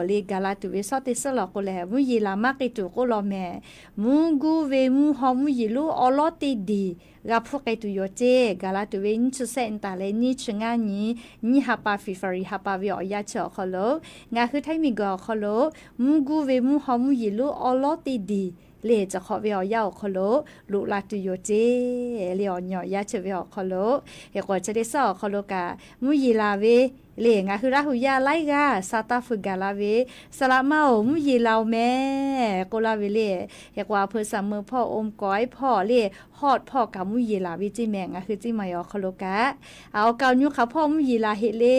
le gaˬ la tuˬ ve suhˉ teˇ suhˉ law k'o lehˬ, mvuhˇ yeˬ laˬ maˇ k'ai tuˬ k'oˆ law mehˍ. Mvuhˇ guˇ ve mvuhˇ haw mvuhˇ yeˬ lonˉ awˉ lawˉ teˇ diˬ g'a hpuˇ k'ai tuˬ yoˬ ceˇ. Gaˬ la tuˬ ve nyiˇ chi sehˆ nyi taˍ leh nyiˇ chi ngaˇ nyi, nyiˇ ha pa February ha pa ve awˬ yanˇ chi awˬ hk'aw lo, ngaˬ hui Htaiˇ miˬguiˬ awˬ hk'aw lo mvuhˇ guˇ ve mvuhˇ haw mvuhˇ yeˬ lonˉ awˉ lawˉ teˇ diˬ le, chi hk'awꞈ ve awˬ yanˇ awˬ hk'aw lo loꞈ la tuˬ yoˬ ceˇ le. Awˬ nyi awˬ yanˇ chi ve awˬ hk'aw lo, hk'e k'o chi teˇ suhˉ awˬ hk'aw lo kaꞈ mvuhˇ yeˬ laˬ ve le, ngaˬ hui Laˇ huˍ yaˇ laiˉ g'aˇ sa taˇ feu gaˬ la ve, Saˍ laꞈ ma oˬ, mvuhˇ yeˬ laˬ oˬ mehˍ k'oˆ laˇ ve le. Hk'e k'o, a hpu saˍ meuˇ hpawˇ, om kawˍ aiˉ hpawˇ le, hawˆ hpawˇ kaꞈ mvuhˇ yeˬ laˬ ve ceˇ mehˍ. Ngaˬ hui ceˇ maˬ awˬ hk'aw lo kaꞈ, awˬ kaˍ awˬ nyu hk'aˬ hpawˇ mvuhˇ yeˬ laˬ heꞈ le.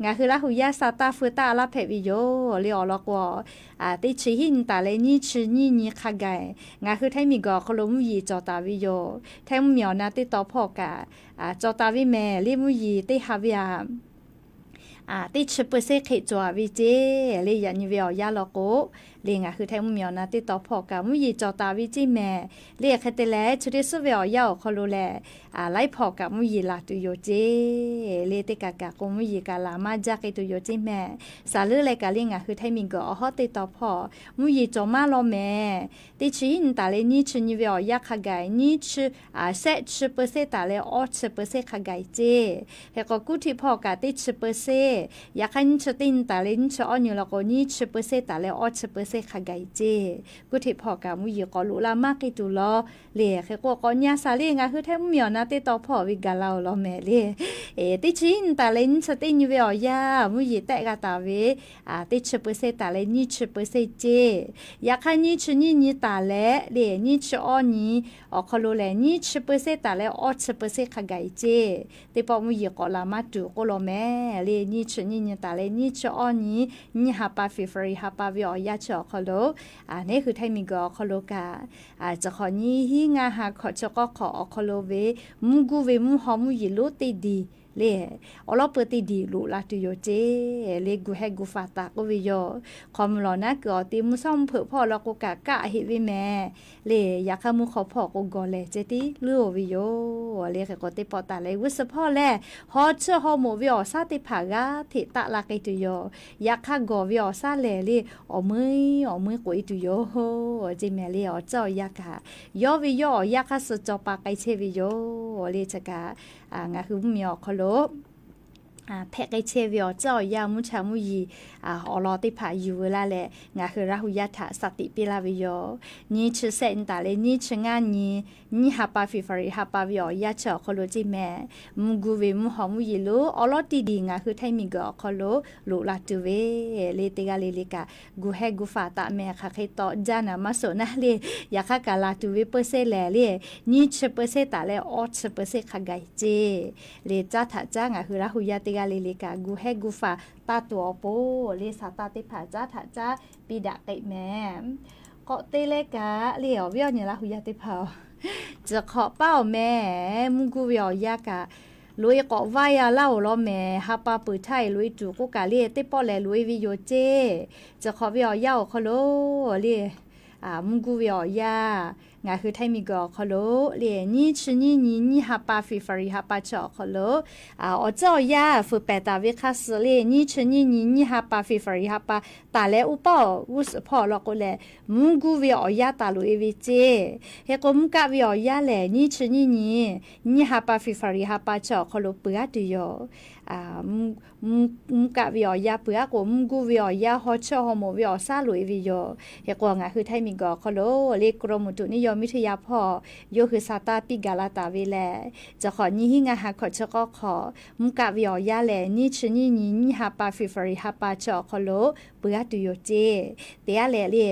Ngaˬ hui Laˇ huˍ yaˇ sa taˇ feu taˆ laˇ hpehꞈ ve yoˬ le. Awˬ lawn k'o, teˇ chi hiˉ nyi taˍ leh nyiˇ chi nyiˇ nyi hk'a gaˬ, ngaˬ hui Htaiˇ miˬguiˬ awˬ hk'aw lo mvuhˇ yeˬ cawˬ taˍ ve yoˬ. Htaiˇ mvuhˇmiˬ awˬ na teˇ taw hpawˇ kaꞈ cawˬ taˍ ve mehˍ le. Mvuhˇ yeˬ teˇ ha ve aꞈ teˇ chi เปอร์เซ็นต์ hk'e cawˬ ve ceˇ le. Yaꞈ nyi ve awˬ yanˇ law k'o le, ngaˬ hui Htaiˇ mvuhˇmiˬ awˬ na teˇ taw hpawˇ kaꞈ mvuhˇ yeˬ cawˬ taˍ ve ceˇ mehˍ le. Hk'e te leh, chi teˇ suhˉ ve awˬ yanˇ awˬ hk'aw lo lehˬ, laiˉ hpawˇ kaꞈ mvuhˇ yeˬ laˬ tuˬ yoˬ ceˇ le. Teˇ kaꞈ kaꞈ k'o mvuhˇ yeˬ kaꞈ laˬ maˇ jaˇ k'ai tuˬ yoˬ ceˇ mehˍ. Saˍ leuˉ leh kaꞈ le, ngaˬ hui Htaiˇ miˬguiˬ awˬ hawˉ teˇ taw hpawˇ mvuhˇ yeˬ cawˬ maˇ law mehˍ. Teˇ chi hiˉ nyi taˍ leh nyiˇ chi nyi ve awˬ yanˇ hk'a gaˬ nyiˇ chi, shehˆ chi เปอร์เซ็นต์ taˍ leh awˇ chi เปอร์เซ็นต์ hk'a gaˬ ceˇ. Hk'e k'o, กรุงเทพ hpawˇ kaꞈ teˇ chi เปอร์เซ็นต์, yaꞈ hk'aˇ nyiˇ chi teˇ nyi taˍ leh nyiˇ chi awˇ nyi law k'o nyiˇ chi เปอร์เซ็นต์ taˍ leh awˇ chi เปอร์เซ็นต์ hk'a gaˬ ceˇ. กรุงเทพ hpawˇ kaꞈ mvuhˇ yeˬ k'awꞈ loꞈ la maˇ k'ai tuˬ law le. Hk'e k'o, k'awꞈ nyi a shaˍ le, ngaˬ hui Htaiˇ mvuhˇmiˬ awˬ na teˇ taw hpawˇ ve gaˬ la oˬ law mehˍ le. Teˇ chi hiˉ nyi taˍ leh nyiˇ chi teˇ nyi ve awˬ yanˇ mvuhˇ yeˬ tehˆ g'a taˍ ve teˇ chi เปอร์เซ็นต์ taˍ leh nyiˇ chi เปอร์เซ็นต์ ceˇ. Yaꞈ hk'aˇ nyiˇ chi nyiˇ nyi taˍ leh le nyiˇ chi awˇ nyi awˬ hk'aw lo lehˬ, nyiˇ chi เปอร์เซ็นต์ taˍ leh awˇ chi เปอร์เซ็นต์ hk'a gaˬ ceˇ. Teˇ pawˆ mvuhˇ yeˬ k'awꞈ la maˇ tuˬ k'oˆ law mehˍ le. Nyiˇ chi nyiˇ nyi taˍ leh nyiˇ chi awˇ nyi, nyiˇ ha pa February ha pa ve awˬ yanˇ chi awˬ hk'aw lo, neˉ hui Htaiˇ miˬguiˬ awˬ hk'aw lo kaꞈ, chi hk'awꞈ nyiˇ hiˉ ngaˇ ha hkawꞈ chi k'awˇ hk'awꞈ awˬ hk'aw lo ve mvuhˇ guˇ ve mvuhˇ haw mvuhˇ yeˬ lonˉ teˇ diˬ le, awˉ lawˉ peu teˇ diˬ loꞈ la tuˬ yoˬ ceˇ le. Gu heh gu faˍ taˍ k'oˆ ve yoˬ. Hk'aw mvuh lawˬ naˉ kuiˬ awˬ te mvuhˇ shawˉ mvuhˇ hpeuꞈ hpawˇ law k'o kaꞈ kaˆ heꞈ ve mehˍ le. Yaꞈ hk'aˇ mvuhˇ hk'aw hpawˇ k'o gawˬ lehˬ ceh tiˉ leuˉ oˬ ve yoˬ le. Hk'e k'o, teˇ pawˆ taˍ leh g'uˇ suhˍ hpawˇ lehˬ, haw tsuhˇ haw moˍ ve awˬ shaˉ teˇ hpaˍ g'aˇ hteꞈ taˆ la k'ai tuˬ yoˬ. Yaꞈ hk'aˇ gawˬ ve awˬ shaˉ lehˬ le, awˬ meuˇ awˬ meuˇ k'oꞈ e tuˬ yoˬ ceˇ mehˍ le. Awˬ ceuˬ awˬ yanˇ kaꞈ, yawˇ ve yawˇ awˬ yanˇ hk'aˇ suh cawˬ pa k'ai chehˇ ve yoˬ le. Chi kaꞈ, ngaˬ hui mvuhˇmiˬ awˬ hk'aw lo hpehꞈ k'ai chehˇ ve awˬ ceuˬ awˬ yanˇ mvuhˇ cha mvuhˇ yeˬ awˬ lawn teˇ hpaˍ yuˬ veu laˇ leh, ngaˬ hui Laˇ huˍ yaˇ htaꞈ shaˍ tiꞈ piˇ laˇ ve yoˬ. Nyiˇ chi sehˆ nyi taˍ leh nyiˇ chi ngaˇ nyi, nyiˇ ha pa February ha pa ve awˬ yanˇ chi awˬ hk'aw lo ceˇ mehˍ, mvuhˇ guˇ ve mvuhˇ haw mvuhˇ yeˬ lonˉ awˉ lawˉ teˇ diˬ ngaˬ hui Htaiˇ miˬguiˬ awˬ hk'aw lo loꞈ la tuˬ ve le. Teˇ g'aˇ le le kaꞈ gu heh gu faˍ taˍ mehˍ. Hk'aˬ hk'e taw jaˇ naˍ maˇ suhˍ naˉ le. Yaꞈ hk'aˇ kaꞈ laˬ tuˬ ve เปอร์เซ็นต์ lehˬ le, nyiˇ chi เปอร์เซ็นต์ taˍ leh awˇ chi เปอร์เซ็นต์ hk'a gaˬ ceˇ le. Caˉ htaꞈ caˉ ngaˬ hui Laˇ huˍ yaˇ g'a le le kaꞈ gu hehˉ gu faˍ taˇ tuˬ awˬ pon le, Saˍtanˍ teˇ hpaˍ caˉ htaꞈ caˉ piˇ daꞈ k'ai mehˍ. K'awꞈ te leh kaꞈ le, awˬ viˉ awˬ nyi Laˇ hu yaˇ teˇ hpaˍ-oˬ, chi hk'awꞈ paˉ awˬ meh, mvuhˇ guˇ ve awˬ yanˇ kaꞈ loꞈ-e k'awꞈ vaˇ yaˇ laˇ-oˬ law mehˍ. Ha pa peuˬ htaˇ-e loꞈ-e tuˬ k'oˆ kaꞈ le, teˇ pawˆ lehˬ loꞈ-e ve yoˬ ceˇ. Chi hk'awꞈ ve awˬ yanˇ awˬ hk'aw lo le, mvuhˇ guˇ ve awˬ yanˇ, ngaˬ hui Htaiˇ miˬguiˬ awˬ hk'aw lo le, nyiˇ chi nyiˇ nyi nyiˇ ha pa February ha pa chi awˬ hk'aw lo, awˬ tcuhˉ awˬ yanˇ fuiˍ pehˍ taˍ ve hk'a suh le, nyiˇ chi nyiˇ nyi nyiˇ ha pa February ha pa taˍ leh uˉ paˉ awˬ g'uˇ suhˍ hpawˇ law k'o lehˬ, mvuhˇ guˇ ve awˬ yanˇ taˍ loꞈ-e ve ceˇ. Hk'e k'o, mvuhˇ kaˆ ve awˬ yanˇ lehˬ, nyiˇ chi nyiˇ nyi nyiˇ ha pa February ha pa chi awˬ hk'aw lo peuˬ aˉ tuˬ yoˬ. Mvuhˇ kaˆ ve awˬ yanˇ peuˬ aˉ k'o, mvuhˇ guˇ ve awˬ yanˇ haw cheuˇ haw moˍ ve awˬ saˉ loꞈ-e ve yoˬ. Hk'e k'o, ngaˬ hui Htaiˇ miˬguiˬ awˬ hk'aw lo le, กรมอุตุนิยมวิทยา hpawˇ yawˇ hui Saˍtanˍ piˇ gaˬ la taˍ ve lehˬ, chi hk'awꞈ nyi hiˉ ngaˇ ha hkawꞈ chi k'awˇ hk'awꞈ, mvuhˇ kaˆ ve awˬ yanˇ lehˬ, nyiˇ chi nyiˇ nyi nyiˇ ha pa February ha pa chi awˬ hk'aw lo peuˬ aˉ tuˬ yoˬ ceˇ. Te aˉ leh le,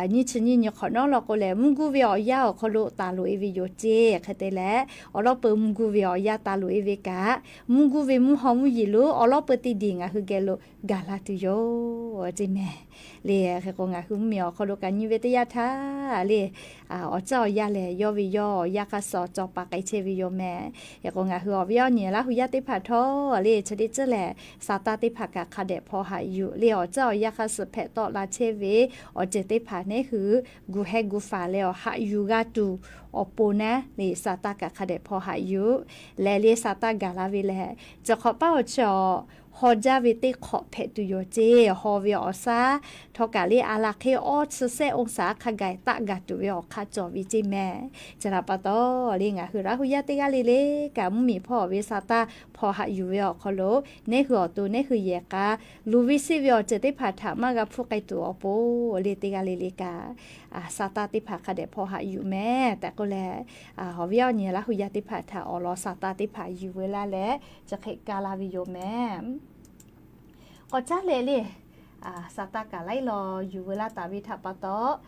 nyiˇ chi nyiˇ nyi hk'awꞈ nawˉ law k'o lehˬ, mvuhˇ guˇ ve awˬ yanˇ awˬ hk'aw lo taˍ loꞈ-e ve yoˬ ceˇ. Hk'e te leh, awˬ lawˉ peu mvuhˇ guˇ ve awˬ yanˇ taˍ loꞈ-e ve kaꞈ, mvuhˇ guˇ ve mvuhˇ haw mvuhˇ yeˬ lo awˬ lawˉ peu teˇ diˬ ngaˬ hui geh lo gaˬ la tuˬ yoˬ ceˇ mehˍ. Le, hk'e k'o, ngaˬ hui mvuhˇmiˬ awˬ hk'aw lo kaꞈ nyi ve teˇ yanˇ htaˇ le, awˬ tcuhˉ awˬ yanˇ lehˬ, yawˇ ve yawˇ awˬ yanˇ hk'aˇ suh cawˬ paˍ k'ai chehˇ ve yoˬ mehˍ. Hk'e k'o, ngaˬ hui awˬ viˉ awˬ nyi Laˇ hu yaˇ teˇ hpaˍ htawˇ le, chi teˇ ceuˬ lehˬ, Saˍtanˍ teˇ hpaˍ kaꞈ hk'a dehꞈ hpaw haꞈ yuˬ le, awˬ tcuhˉ awˬ yanˇ hk'aˇ suh hpehꞈ tawˆ la chehˇ ve awˬ ceuˬ teˇ hpaˍ neˉ hui gu hehˉ gu faˍ leh awˬ haꞈ yuˬ g'a tuˬ awˬ pon naˉ le, Saˍtanˍ kaꞈ hk'a dehꞈ hpaw haꞈ yuˬ leh le, Saˍtanˍ gaˬ la ve lehˬ, chi hk'awꞈ paˉ awˬ chi awˬ haw jaˇ ve teˇ hk'awꞈ hpehꞈ tuˬ yoˬ ceˇ. Haw ve awˬ saˉ htawˇ kaꞈ le, a la hk'e awˇ chi sehˉ องศา hk'a gaˬ taˆ gaˬ tuˬ ve awˬ hk'aˇ cawˬ ve ceˇ mehˍ. Chi htaꞈ pa taw le, ngaˬ hui Laˇ hu yaˇ teˇ g'aˇ le le kaꞈ mvuhˇmiˬ hpawˇ ve Saˍtanˍ hpaw haꞈ yuˬ ve awˬ hk'aw lo, neˉ hui awˬ to neˉ hui yehˬ k'a luˬ ve seˆ ve awˬ ceuˬ teˇ hpaˍ htaꞈ maˇ g'a hpfuhˇ k'ai tuˬ awˬ pon le, teˇ g'aˇ le le kaꞈ Saˍtanˍ teˇ hpaˍ hk'a dehꞈ hpaw haꞈ yuˬ mehˍ tehꞈ k'oˆ leh, awˬ viˉ awˬ nyi Laˇ hu yaˇ teˇ hpaˍ htaꞈ awˬ lawn Saˍtanˍ teˇ hpaˍ yuˬ veu laˇ leh, chi hk'e ka la ve yoˬ mehˍ. K'awꞈ caˉ leh le, Saˍtanˍ kaꞈ laiˉ law yuˬ veu laˇ taˍ ve htaꞈ pa taw,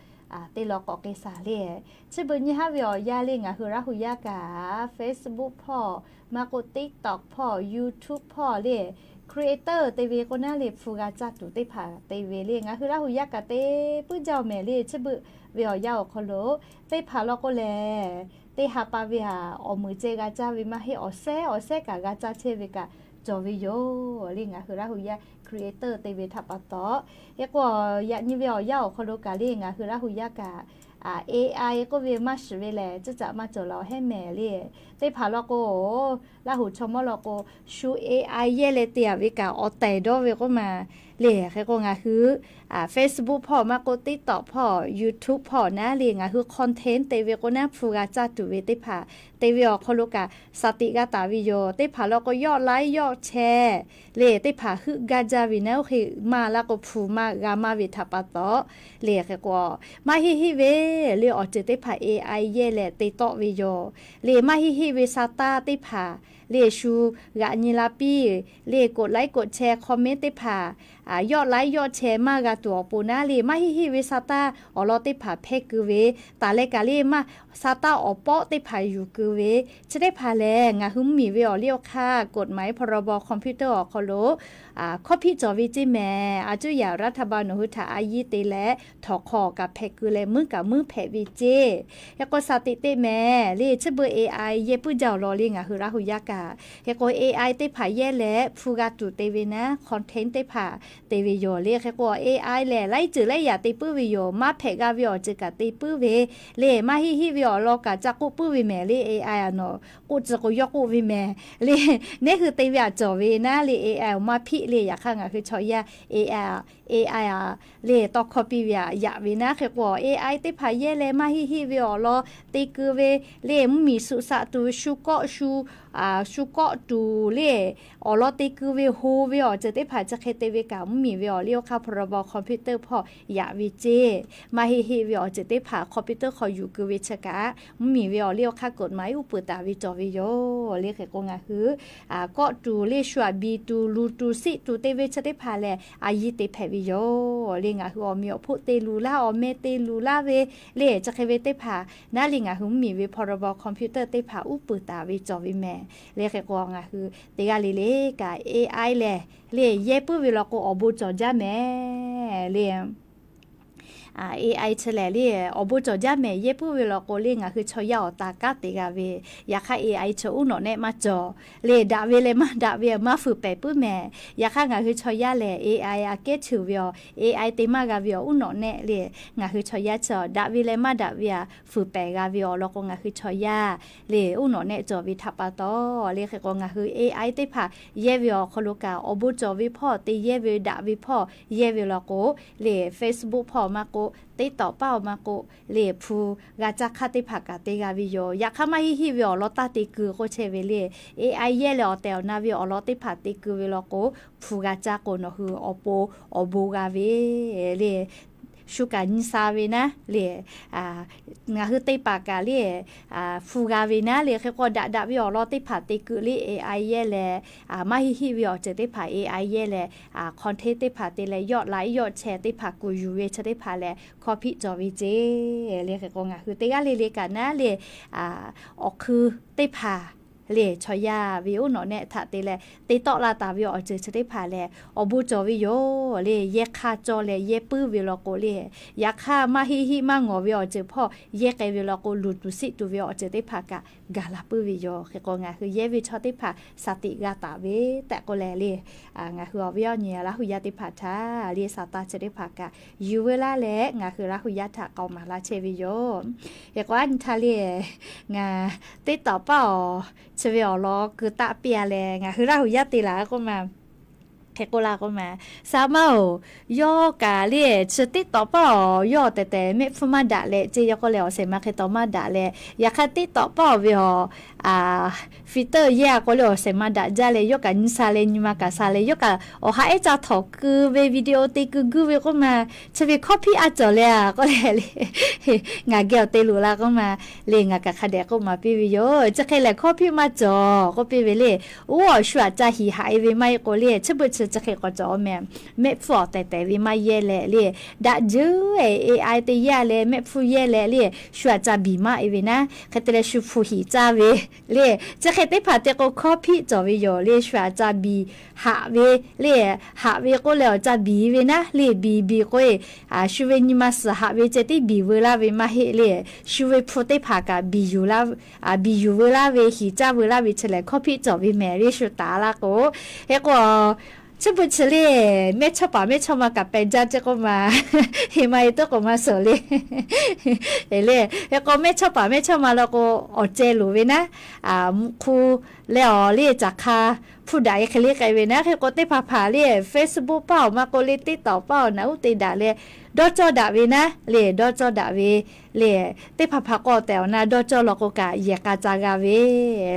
teˇ law k'awꞈ k'ai shaˍ le. Chi beuꞈ nyi haˉ ve awˬ yanˇ le, ngaˬ hui Laˇ hu yaˇ kaꞈ Facebook hpawˇ, maˇ k'oˆ TikTok hpawˇ, YouTube hpawˇ le, creator te ve k'o naˉ le, hpu g'a caˇ tuˬ teˇ hpaˍ te ve le, ngaˬ hui Laˇ hu yaˇ kaꞈ te puiˉ jaˇ-oˬ mehˍ le. Chi beuꞈ ve awˬ yanˇ awˬ hk'aw lo teˇ hpaˍ law k'o lehˬ, teˇ ha pa ve htaꞈ awˬ meuˍ ceh g'a caˇ ve maˇ heˆ, awˬ sehˉ awˬ sehˉ kaꞈ g'a caˇ chehˇ ve kaꞈ cawˬ ve yoˬ le. Ngaˬ hui Laˇ hu yaˇ creator te ve htaꞈ pa taw, hk'e k'o, yaꞈ nyi ve awˬ yanˇ awˬ hk'aw lo kaꞈ le, ngaˬ hui Laˇ hu yaˇ kaꞈ AI k'oˆ ve maˇ shiˍ ve lehˬ, cuˇ caꞈ maˇ cawˬ la-oˬ hehˉ mehˍ le. Teˇ hpaˍ law k'o, Laˇ hu chaw mawˇ law k'o, shu AI yehˇ leh te-a ve kaꞈ awˬ tehˬ dawˇ ve k'oˆ ma le. Hk'e k'o, ngaˬ hui Facebook hpawˇ maˇ k'oˆ TikTok hpawˇ, YouTube hpawˇ naˉ le, ngaˬ hui content te ve k'o naˉ, hpu g'a caˇ tuˬ ve teˇ hpaˍ te ve awˬ hk'aw lo kaꞈ shaˍ tiꞈ g'a taˍ ve yoˬ. Teˇ hpaˍ law k'o, yawˆ laiˉ yawˆ chehˇ le, teˇ hpaˍ heuˆ gaˇ jaˇ ve naˉ, oˇ hk'e maˇ laˇ k'o, hpu maˇ g'a maˇ ve htaꞈ pa taw le. Hk'e k'o, maˇ heˆ heˆ ve le, awˬ ceuˬ teˇ hpaˍ AI yehˇ leh te tawˆ ve yoˬ le. Maˇ heˆ heˆ ve Saˍtanˍ teˇ hpaˍ le, shu g'aꞈ nyi la piˇ le, กดไลค์ กดแชร์ comment teˇ hpaˍ, yawˆ laiˉ yawˆ chehˇ maˇ g'a tuˬ awˬ pon naˉ le, maˇ heˆ heˆ ve Saˍtanˍ awˬ lawn teˇ hpaˍ hpehˇ keu ve, taˍ leh kaꞈ le, maˇ Saˍtanˍ awˬ pawˆ teˇ hpaˍ yuˬ keu ve, chi teˇ hpaˍ lehˬ ngaˬ hui mvuhˇmiˬ ve awˬ liˇ awˬ hk'aˇ กฎหมาย พรบ คอมพิวเตอร์ awˬ hk'aw lo ข้อผิด cawˬ ve ceˇ mehˍ. A cuˇ yaꞈ รัฐบาล nawˬ hui htaꞈ a yiˇ te leh, htawnˍ hk'aw kaꞈ hpehꞈ keu leh, muiˉ kaꞈ muiˉ hpehꞈ ve ceˇ. Hk'e k'o, shaˍ tiꞈ te mehˍ le. Chi beuꞈ AI yehˇ puiˉ jaˇ-oˬ law le, ngaˬ hui Laˇ hu yaˇ kaꞈ. Hk'e k'o, AI teˇ hpaˍ yehˇ leh hpu g'a tuˬ te ve naˉ, content teˇ hpaˍ te ve yoˬ le. Hk'e k'o, AI lehˬ laiˉ ceuˬ laiˉ yaꞈ te puiˉ ve yoˬ. Maˇ hpehꞈ g'a ve awˬ ceuˬ kaꞈ te puiˉ ve le. Maˇ heˆ heˆ ve awˬ lawn kaꞈ ca k'oˆ puiˉ ve mehˍ le. AI a nawˬ k'oˆ tcuh k'o, yawˇ k'oˆ ve mehˍ le. Neˉ hui te ve aꞈ cawˬ ve naˉ le, AI awˬ maˇ hpiˆ le. Yaꞈ hk'aˇ, ngaˬ hui chaw yaˇ AI a le tawˇ hkawˇ piˇ ve aꞈ yaꞈ ve naˉ. Hk'e k'o, AI teˇ hpaˍ yehˇ leh maˇ heˆ heˆ ve awˬ lawn te keu ve le, mvuhˇmiˬ suh saꞈ tuˬ shu kawˆ shu, shu kawˆ tuˬ le, awˬ lawn te keu ve ho ve awˬ ceuˬ teˇ hpaˍ chi hk'e te ve kaꞈ mvuhˇmiˬ ve awˬ liˇ awˬ hk'aˇ พรบคอมพิวเตอร์ hpawˇ yaꞈ ve ceˇ. Maˇ heˆ heˆ ve awˬ ceuˬ teˇ hpaˍ คอมพิวเตอร์ hk'aw yuˬ keu ve chi kaꞈ, mvuhˇmiˬ ve awˬ liˇ awˬ hk'aˇ กฎหมาย uˉ peunˍ taˍ ve cawˬ ve yoˬ le. Hk'e k'o ngaˬ hui kawˆ tuˬ le, shu aꞈ biˬ tuˬ, luˬ tuˬ siˆ tuˬ te ve chi teˇ hpaˍ lehˬ, a yiˇ te hpehꞈ ve yoˬ le. Ngaˬ hui awˬ meꞈ awˬ hponˇ te luˬ laˇ, awˬ meh te luˬ laˇ ve le, chi hk'e ve teˇ hpaˍ naˉ le ngaˬ hui mvuhˇmiˬ ve พรบคอมพิวเตอร์ teˇ hpaˍ uˉ peunˍ taˍ ve cawˬ ve mehˍ le. Hk'e k'o ngaˬ hui teˇ g'aˇ le le kaꞈ AI lehˬ le, yehˇ puiˉ ve law k'o awˬ bon cawˬ jaˇ mehˍ le. AI chi lehˬ le, awˬ bon cawˬ jaˇ mehˍ. Yehˇ puiˉ ve law k'o le, ngaˬ hui chaw yaˇ awˬ taˍ kanˉ te g'a ve. Yaꞈ hk'aˇ AI chi uˉ nawꞈ nehˆ maˇ cawˬ le. Daꞈ ve leh maˇ daꞈ ve maˇ fuiˍ pehˍ puiˉ mehˍ. Yaꞈ hk'aˇ ngaˬ hui chaw yaˇ lehˬ, AI aꞈ kehˉ cheuˬ ve awˬ, AI te maˇ g'a ve awˬ uˉ nawꞈ nehˆ le, ngaˬ hui chaw yaˇ chi daꞈ ve leh maˇ daꞈ ve aꞈ fuiˍ pehˍ g'a ve awˬ lawn k'o, ngaˬ hui chaw yaˇ le uˉ nawꞈ nehˆ cawˬ ve htaꞈ pa taw le. Hk'e k'o ngaˬ hui AI teˇ hpaˍ yehˇ ve awˬ hk'aw lo kaꞈ, awˬ bon cawˬ ve hpawˇ te yehˇ ve, daꞈ ve hpawˇ yehˇ ve law k'o le, Facebook hpawˇ maˇ k'oˆ, TikTok paˇ awˬ maˇ k'oˆ le, hpu g'a caˇ hk'aˇ teˇ hpaˍ kaꞈ te g'a ve yoˬ. Yaꞈ hk'aˇ maˇ heˆ heˆ ve awˬ lawn taˇ te keu k'oˆ chehˇ ve le. AI yehˇ leh awˬ tehˬ awˬ na ve awˬ lawn teˇ hpaˍ te keu ve law k'o, hpu g'a caˇ k'o nawˬ hui awˬ pon awˬ bon g'a ve le. Shu kaꞈ nyi sha ve naˉ le, ngaˬ hui te paˍ kaꞈ le, hpu g'a ve naˉ le. Hk'e k'o daꞈ daꞈ ve awˬ lawn teˇ hpaˍ te keu le, AI yehˇ leh, maˇ heˆ heˆ ve awˬ ceuˬ teˇ hpaˍ AI yehˇ leh, content teˇ hpaˍ te leh, yawˆ la iˉ yawˆ chehˇ teˇ hpaˍ kuˬ yuˬ ve chi teˇ hpaˍ lehˬ, copy cawˬ ve ceˇ le. Hk'e k'o ngaˬ hui teˇ g'aˇ le le kaꞈ naˉ le, awˬ hkui teˇ hpaˍ le, chaw yaˇ ve uˉ nawꞈ nehˆ htaꞈ te leh te tawˆ la taˍ ve awˬ ceuˬ chi teˇ hpaˍ lehˬ, awˬ bon cawˬ ve yoˬ le. Yehˇ hk'aˇ cawˇ leh yehˇ puiˉ ve law k'o le, yaꞈ hk'aˇ maˇ heˆ heˆ maˇ ngawˬ ve awˬ ceuˬ hpawˇ yehˇ k'ai ve law k'o, luˬ tuˬ siˆ tuˬ ve awˬ ceuˬ teˇ hpaˍ kaꞈ gaˬ la puiˉ ve yoˬ. Hk'e k'o ngaˬ hui yehˇ ve chaw teˇ hpaˍ shaˍ tiꞈ g'a taˍ ve tehꞈ k'oˆ leh le, ngaˬ hui awˬ viˉ awˬ nyi Laˇ hu yaˇ teˇ hpaˍ htaꞈ le, shaˍ taˇ chi teˇ hpaˍ kaꞈ yuˬ veu laˇ leh, ngaˬ hui Laˇ hu yaˇ htaꞈ k'aoˍ maˍ laˇ chehˇ ve yoˬ. Hk'e k'o a nyi htaˇ le, ngaˬ teˇ tawˍ paˇ awˬ chi ve awˬ lawn keu taˆ piˇ a leh, ngaˬ hui Laˇ hu yaˇ te laˬ k'oˆ ma. Hk'e k'oˆ la k'oˆ ma, Saˍ maˇ oˬ, yawˇ kaꞈ le chi teˇ tawˍ paˇ awˬ yawˇ tehˬ tehˬ mehˆ hpfuhˇ maˇ daꞈ leh ceˇ, yawˇ k'oˆ leh awˬ shehˍ ma hk'e taw maˇ daꞈ leh, yaꞈ hk'aˇ teˇ tawˍ paˇ awˬ ve awˬ filter yehˇ a k'o le awˬ shehˍ ma daꞈ jaˇ leh, yawˇ kaꞈ nyi sha leh nyi ma kaꞈ sha leh, yawˇ kaꞈ awˬ ha ehˉ ca htawnˍ keu ve video te keu guˇ ve k'oˆ ma, chi ve copy a cawˬ leh a k'oˆ leh le, ngaˬ geh awˬ te luˬ la k'oˆ ma, le ngaˬ kaꞈ hk'a dehꞈ k'oˆ maˍ piˇ ve yoˬ. Chi hk'e lehˬ copy maˇ cawˬ k'oˆ piˇ ve le. Oˇ awˬ shu aꞈ ca hiˍ haꞈ e ve maˇ heˆ k'o le, chi beuꞈ chi chi hk'e k'awꞈ cawˬ mehˍ. Mehˆ hpfuhˇ awˬ tehˬ tehˬ ve maˇ yehˇ leh le, daꞈ jeuˬ AI te yehˇ leh mehˆ hpfuhˇ yehˇ leh le, shu aꞈ ca biˬ maˇ e ve naˉ, hk'e te leh shu hpu hiˍ caˇ ve le, chi hk'e teˇ hpaˍ te k'o copy cawˬ ve yoˬ le. Shu aꞈ ca biˬ haꞈ ve le, haꞈ ve k'oˆ leh awˬ ca biˬ ve naˉ le, biˬ biˬ k'o e, shu ve nyi ma suhˍ haꞈ ve ceh tiˉ biˬ veu laˇ ve maˇ heˆ le. Shu ve hpu teˇ hpaˍ kaꞈ biˬ yuˬ laˇ, biˬ yuˬ veu laˇ ve, hiˍ caˇ veu laˇ ve chi lehˬ copy cawˬ ve mehˍ le, shu taˍ laˇ k'o. Hk'e k'o, chi beuꞈ chi le, mehˇ chawˇ paˍ mehˇ chawˇ ma kaꞈ peh jaˇ ceˇ k'oˆ ma, heˍ ma e toˆ k'oꞈ maˇ suhˍ le. E le, hk'e k'o mehˇ chawˇ paˍ mehˇ chawˇ ma law k'o, awˬ ceh loˍ ve naˉ, mvuhꞈ hk'u leh awˬ le caˬ hk'a hpuˇ daꞈ e hk'e le k'ai ve naˉ. Hk'e k'o teˇ hpaˍ hpaˍ le, Facebook paˇ awˬ maˇ k'oˆ le, TikTok paˇ awˬ naˬ uˉ te daꞈ leh dawˇ cawˇ daꞈ ve naˉ le, dawˇ cawˇ daꞈ ve le, teˇ hpaˍ hpaˍ k'o tehˬ awˬ na dawˇ cawˇ law k'o kaꞈ yehˬ k'a ca g'a ve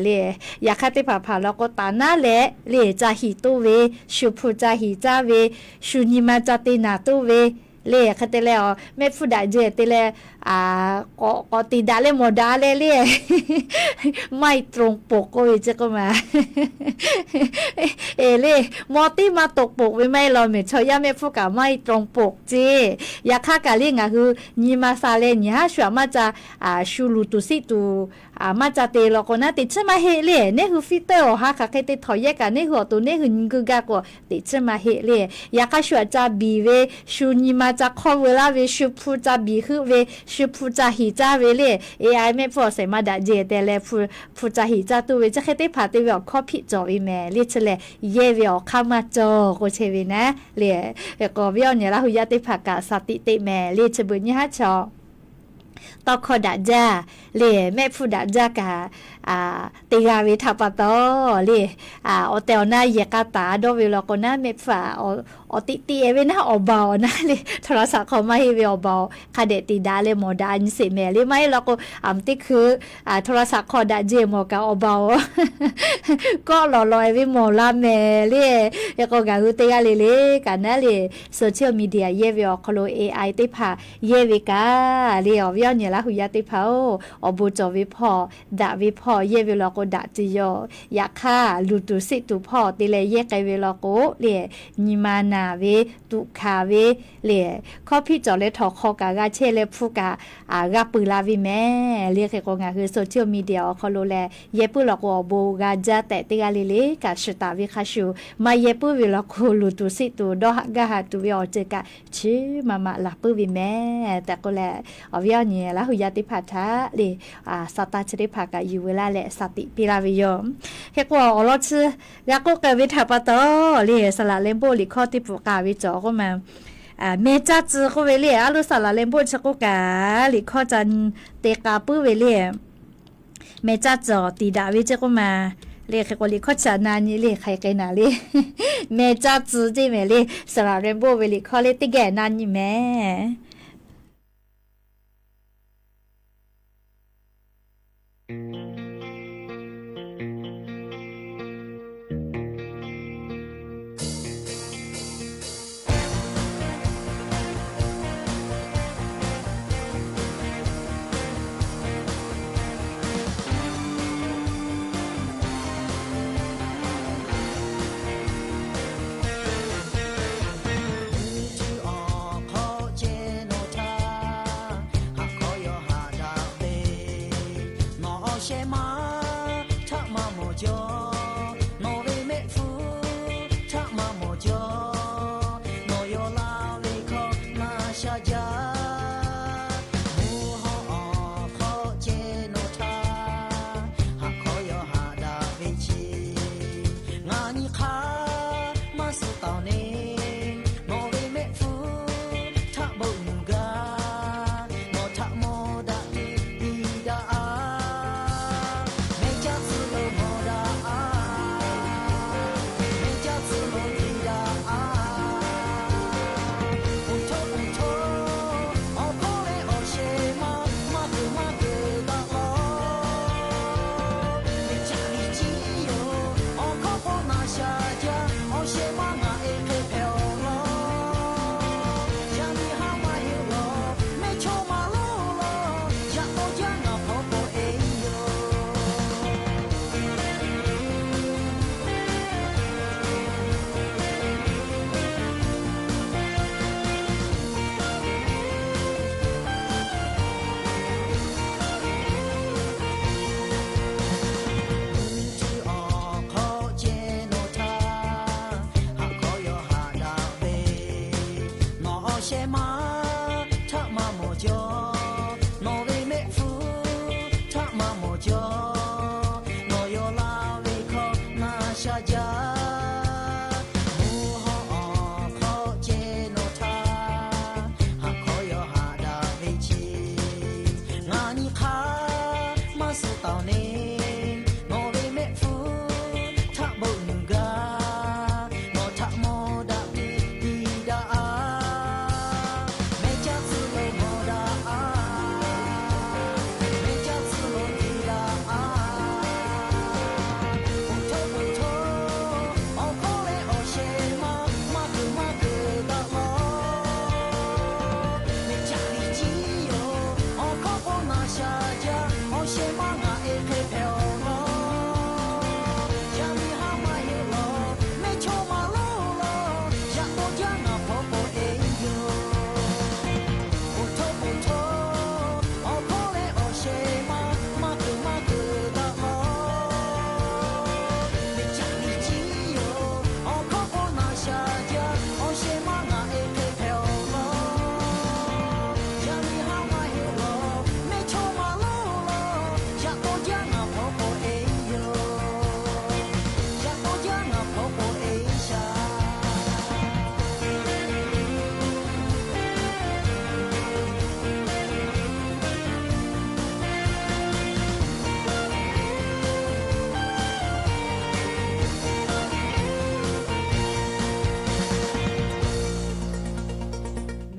le. Yaꞈ hk'aˇ teˇ hpaˍ hpaˍ law k'o taˍ naˉ leh le, ca hiˍ toˇ ve, shu hpu ca hiˍ caˇ ve, shu nyi ma ca te naˍ toˇ ve le. Hk'e te leh awˬ mehˆ hpfuhˇ daꞈ jehˬ te leh, k'awꞈ k'awꞈ te daꞈ leh mawˬ daꞈ leh le, ไม่ตรงปก k'oˆ ve ceˇ k'oˆ ma. E le, mawˇ teˇ maˇ toꞈ poꞈ ve maˇ heˆ law mehˍ, chaw yaˇ mehˆ hpfuhˇ kaꞈ ไม่ตรงปก ceˇ. Yaꞈ hk'aˇ kaꞈ le ngaˬ hui nyi ma sha leh nyi haˉ shu aꞈ maˇ ca, shu luˬ tuˬ siˆ tuˬ maˇ ca te law k'o naˉ, teꞈ chiˉ maˇ heˆ le. Neˉ hui filter awˬ ha hk'aˬ hk'e te htawnˍ yehˇ kaꞈ neˉ hui awˬ to neˉ hui nyi geu gaˇ k'o teꞈ chiˉ maˇ heˆ le. Yaꞈ hk'aˇ shu aꞈ ca biˬ ve, shu nyi ma ca hk'awˇ veu laˇ ve, shu hpu ca biˬ heuˆ ve, shu hpu ca hiˍ caˇ ve le. AI mehˆ hpfuhˇ awˬ shehˍ ma daꞈ jehˬ te leh hpu ca hiˍ caˇ tuˬ ve chi hk'e teˇ hpaˍ te ve awˬ hkawˇ hpiˆ cawˬ ve mehˍ le. Chi lehˬ yehˇ ve awˬ hk'aˇ maˇ cawˬ k'o chehˇ ve naˉ le. K'awꞈ ve awˬ nyi Laˇ hu yaˇ teˇ hpaˍ kaꞈ shaˍ tiꞈ teꞈ mehˍ le. Chi beuꞈ nyi haˉ chaw tawˇ hkawˇ daꞈ jaˇ le, mehˆ hpfuhˇ daꞈ jaˇ kaꞈ teˇ g'aˇ ve htaꞈ pa taw le, awˬ tehˬ awˬ na yehˬ k'a taˍ dawˇ ve law k'o naˉ, mehˆ hpfuhˇ awˬ teꞈ teꞈ ve naˉ awˬ baˬ awˬ naˉ le, โทรศัพท์ hk'aw maˇ heˆ ve awˬ baˬ awˬ hk'a dehꞈ te daꞈ leh mawˬ daꞈ nyi sheˍ mehˍ le. Maˇ heˆ law k'o, aˬ teˇ hkui โทรศัพท์ hk'aw daꞈ jehˬ mawˬ kaꞈ awˬ baˬ awˬ kawˆ lawˬ lawˬ e ve mawˬ la mehˍ le. Hk'e k'o ngaˬ hui teˇ g'aˇ le le kaꞈ naˉ le, social media yehˇ ve awˬ hk'aw lo A I teˇ hpaˍ yehˇ ve kaꞈ le, awˬ viˉ awˬ nyi Laˇ hu yaˇ teˇ hpaˍ-oˬ, awˬ bon cawˬ ve hpawˇ, daꞈ ve hpawˇ yehˇ ve law k'o daꞈ tuˬ yoˬ. Yaꞈ hk'aˇ luˬ tuˬ siˆ tuˬ hpawˇ te leh yehˇ k'ai ve law k'o le, nyi ma naˬ ve, tuꞈ hkanˍ ve le, hkawˇ hpiˆ cawˬ leh htawnˍ hk'aw kaꞈ g'a chehˇ leh hpu kaꞈ g'a peuˬ la ve mehˍ le. Hk'e k'o ngaˬ hui social media awˬ hk'aw lo leh yehˇ puiˉ law k'o awˬ bon g'a jaˇ tehꞈ teˇ g'aˇ le le kaꞈ shiˍ taˍ ve hk'a shuˍ, maˇ yehˇ puiˉ ve law k'o luˬ tuˬ siˆ tuˬ dawˇ haꞈ gaˇ haꞈ tuˬ ve awˬ ceuˬ kaꞈ chi maꞈ maꞈ laˬ puiˉ ve mehˍ tehꞈ k'oˆ leh, awˬ viˉ awˬ nyi Laˇ hu yaˇ teˇ hpaˍ htaꞈ le, sa taˇ chi teˇ hpaˍ kaꞈ yuˬ ve laˇ leh sa tiꞈ piˇ laˇ ve yoˬ. Hk'e k'o awˬ lawn chi g'a k'oˆ k'ai ve htaꞈ pa taw le, saˍ laꞈ leh bon liꞈ hkawˇ teˇ peuˬ k'a ve cawˬ k'oˆ ma, mehˍ caˇ tcuh k'oˆ ve le, a loˉ saˍ laꞈ leh bon chi k'oˆ kaꞈ liꞈ hkawˇ ca te k'a puiˉ ve le. Mehˍ caˇ tcuh tiˍ daꞈ ve ceˇ k'oˆ ma le. Hk'e k'o liꞈ hkawˇ chi htaꞈ na nyi le, hk'aˬ hk'e na le, mehˍ caˇ tcuh ceˇ mehˍ le. Saˍ laꞈ leh bon ve liꞈ hkawˇ le teˇ geh na nyi mehˍ. Awˬ hk'aw chehˇ